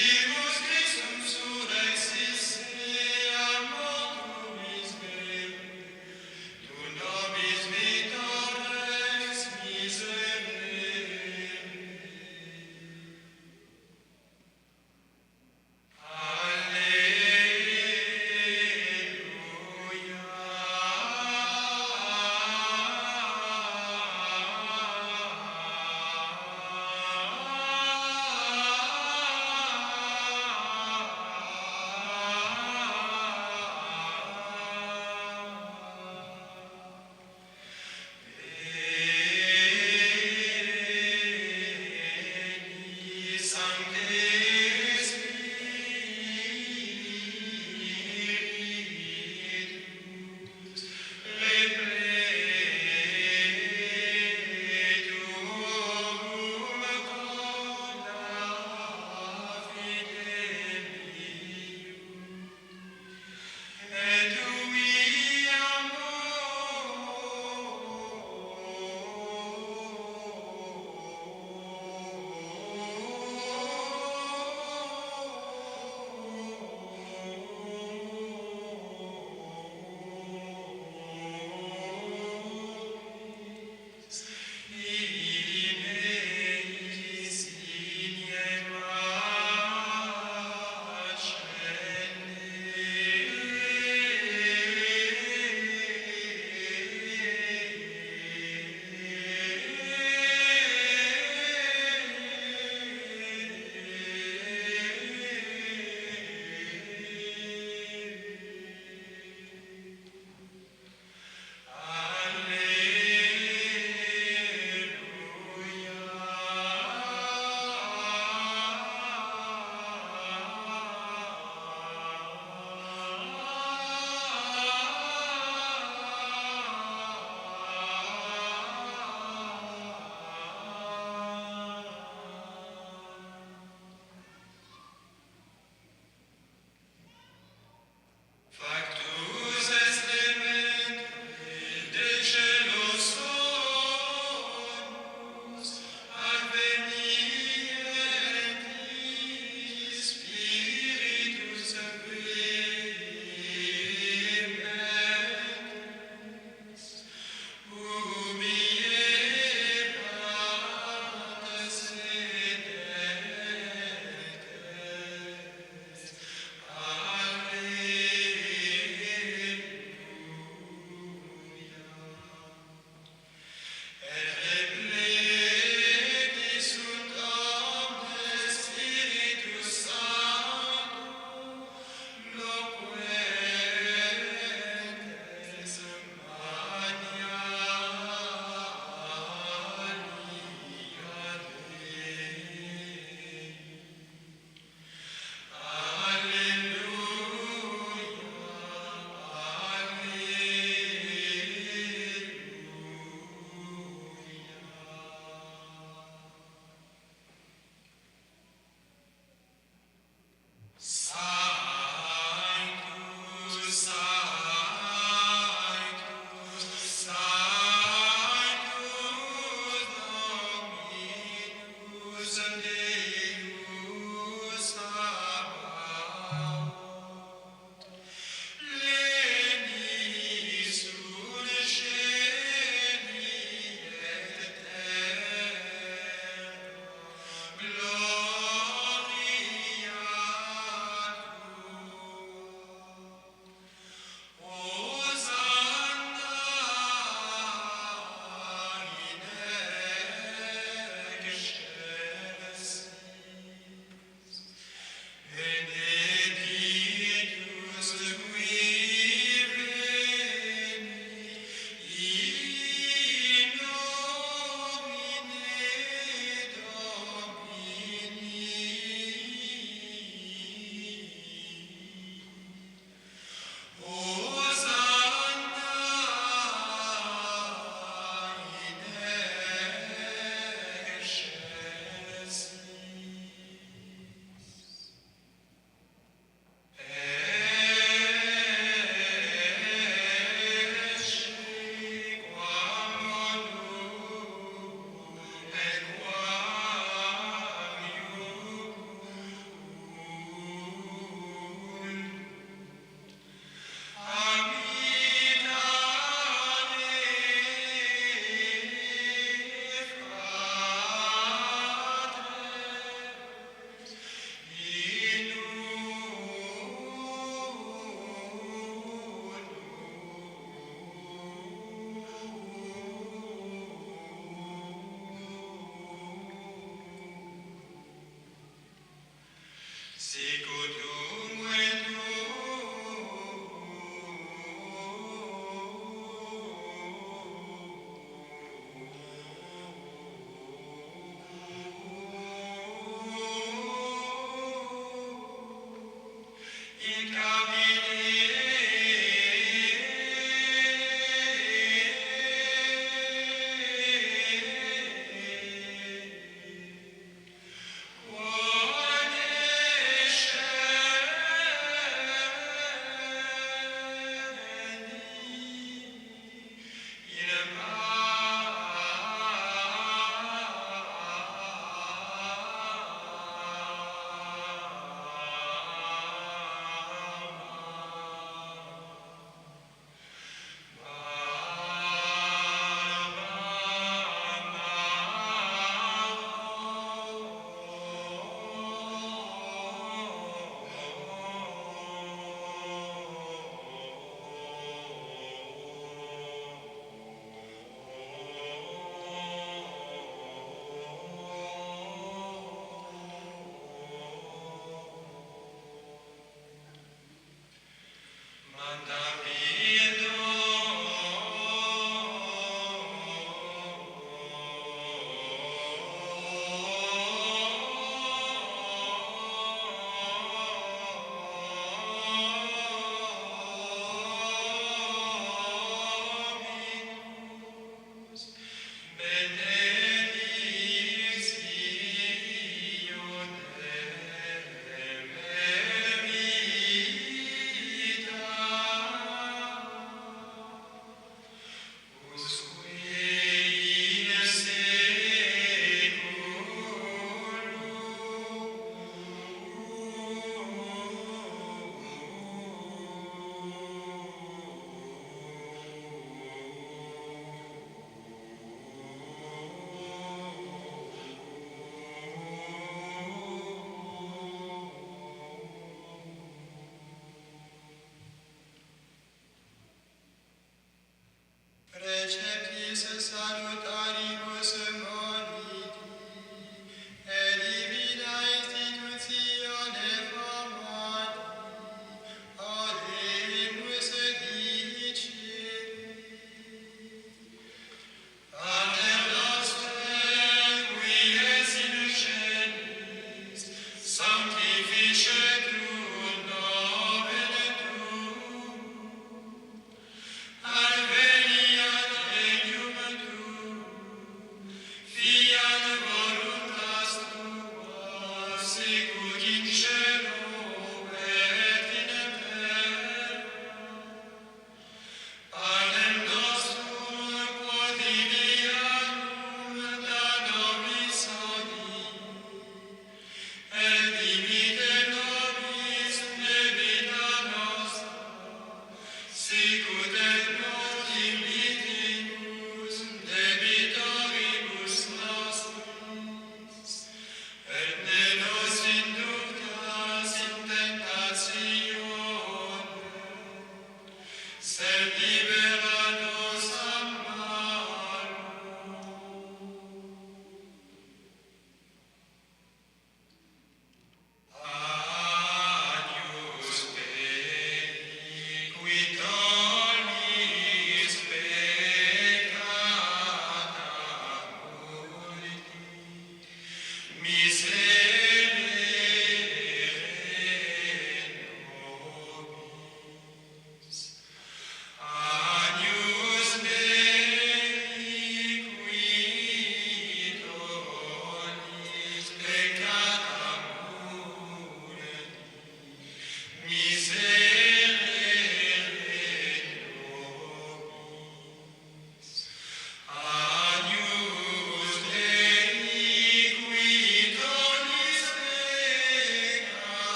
Christum surrexit, a mortuis requiem, tu nobis vincere miserere.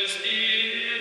Majesty,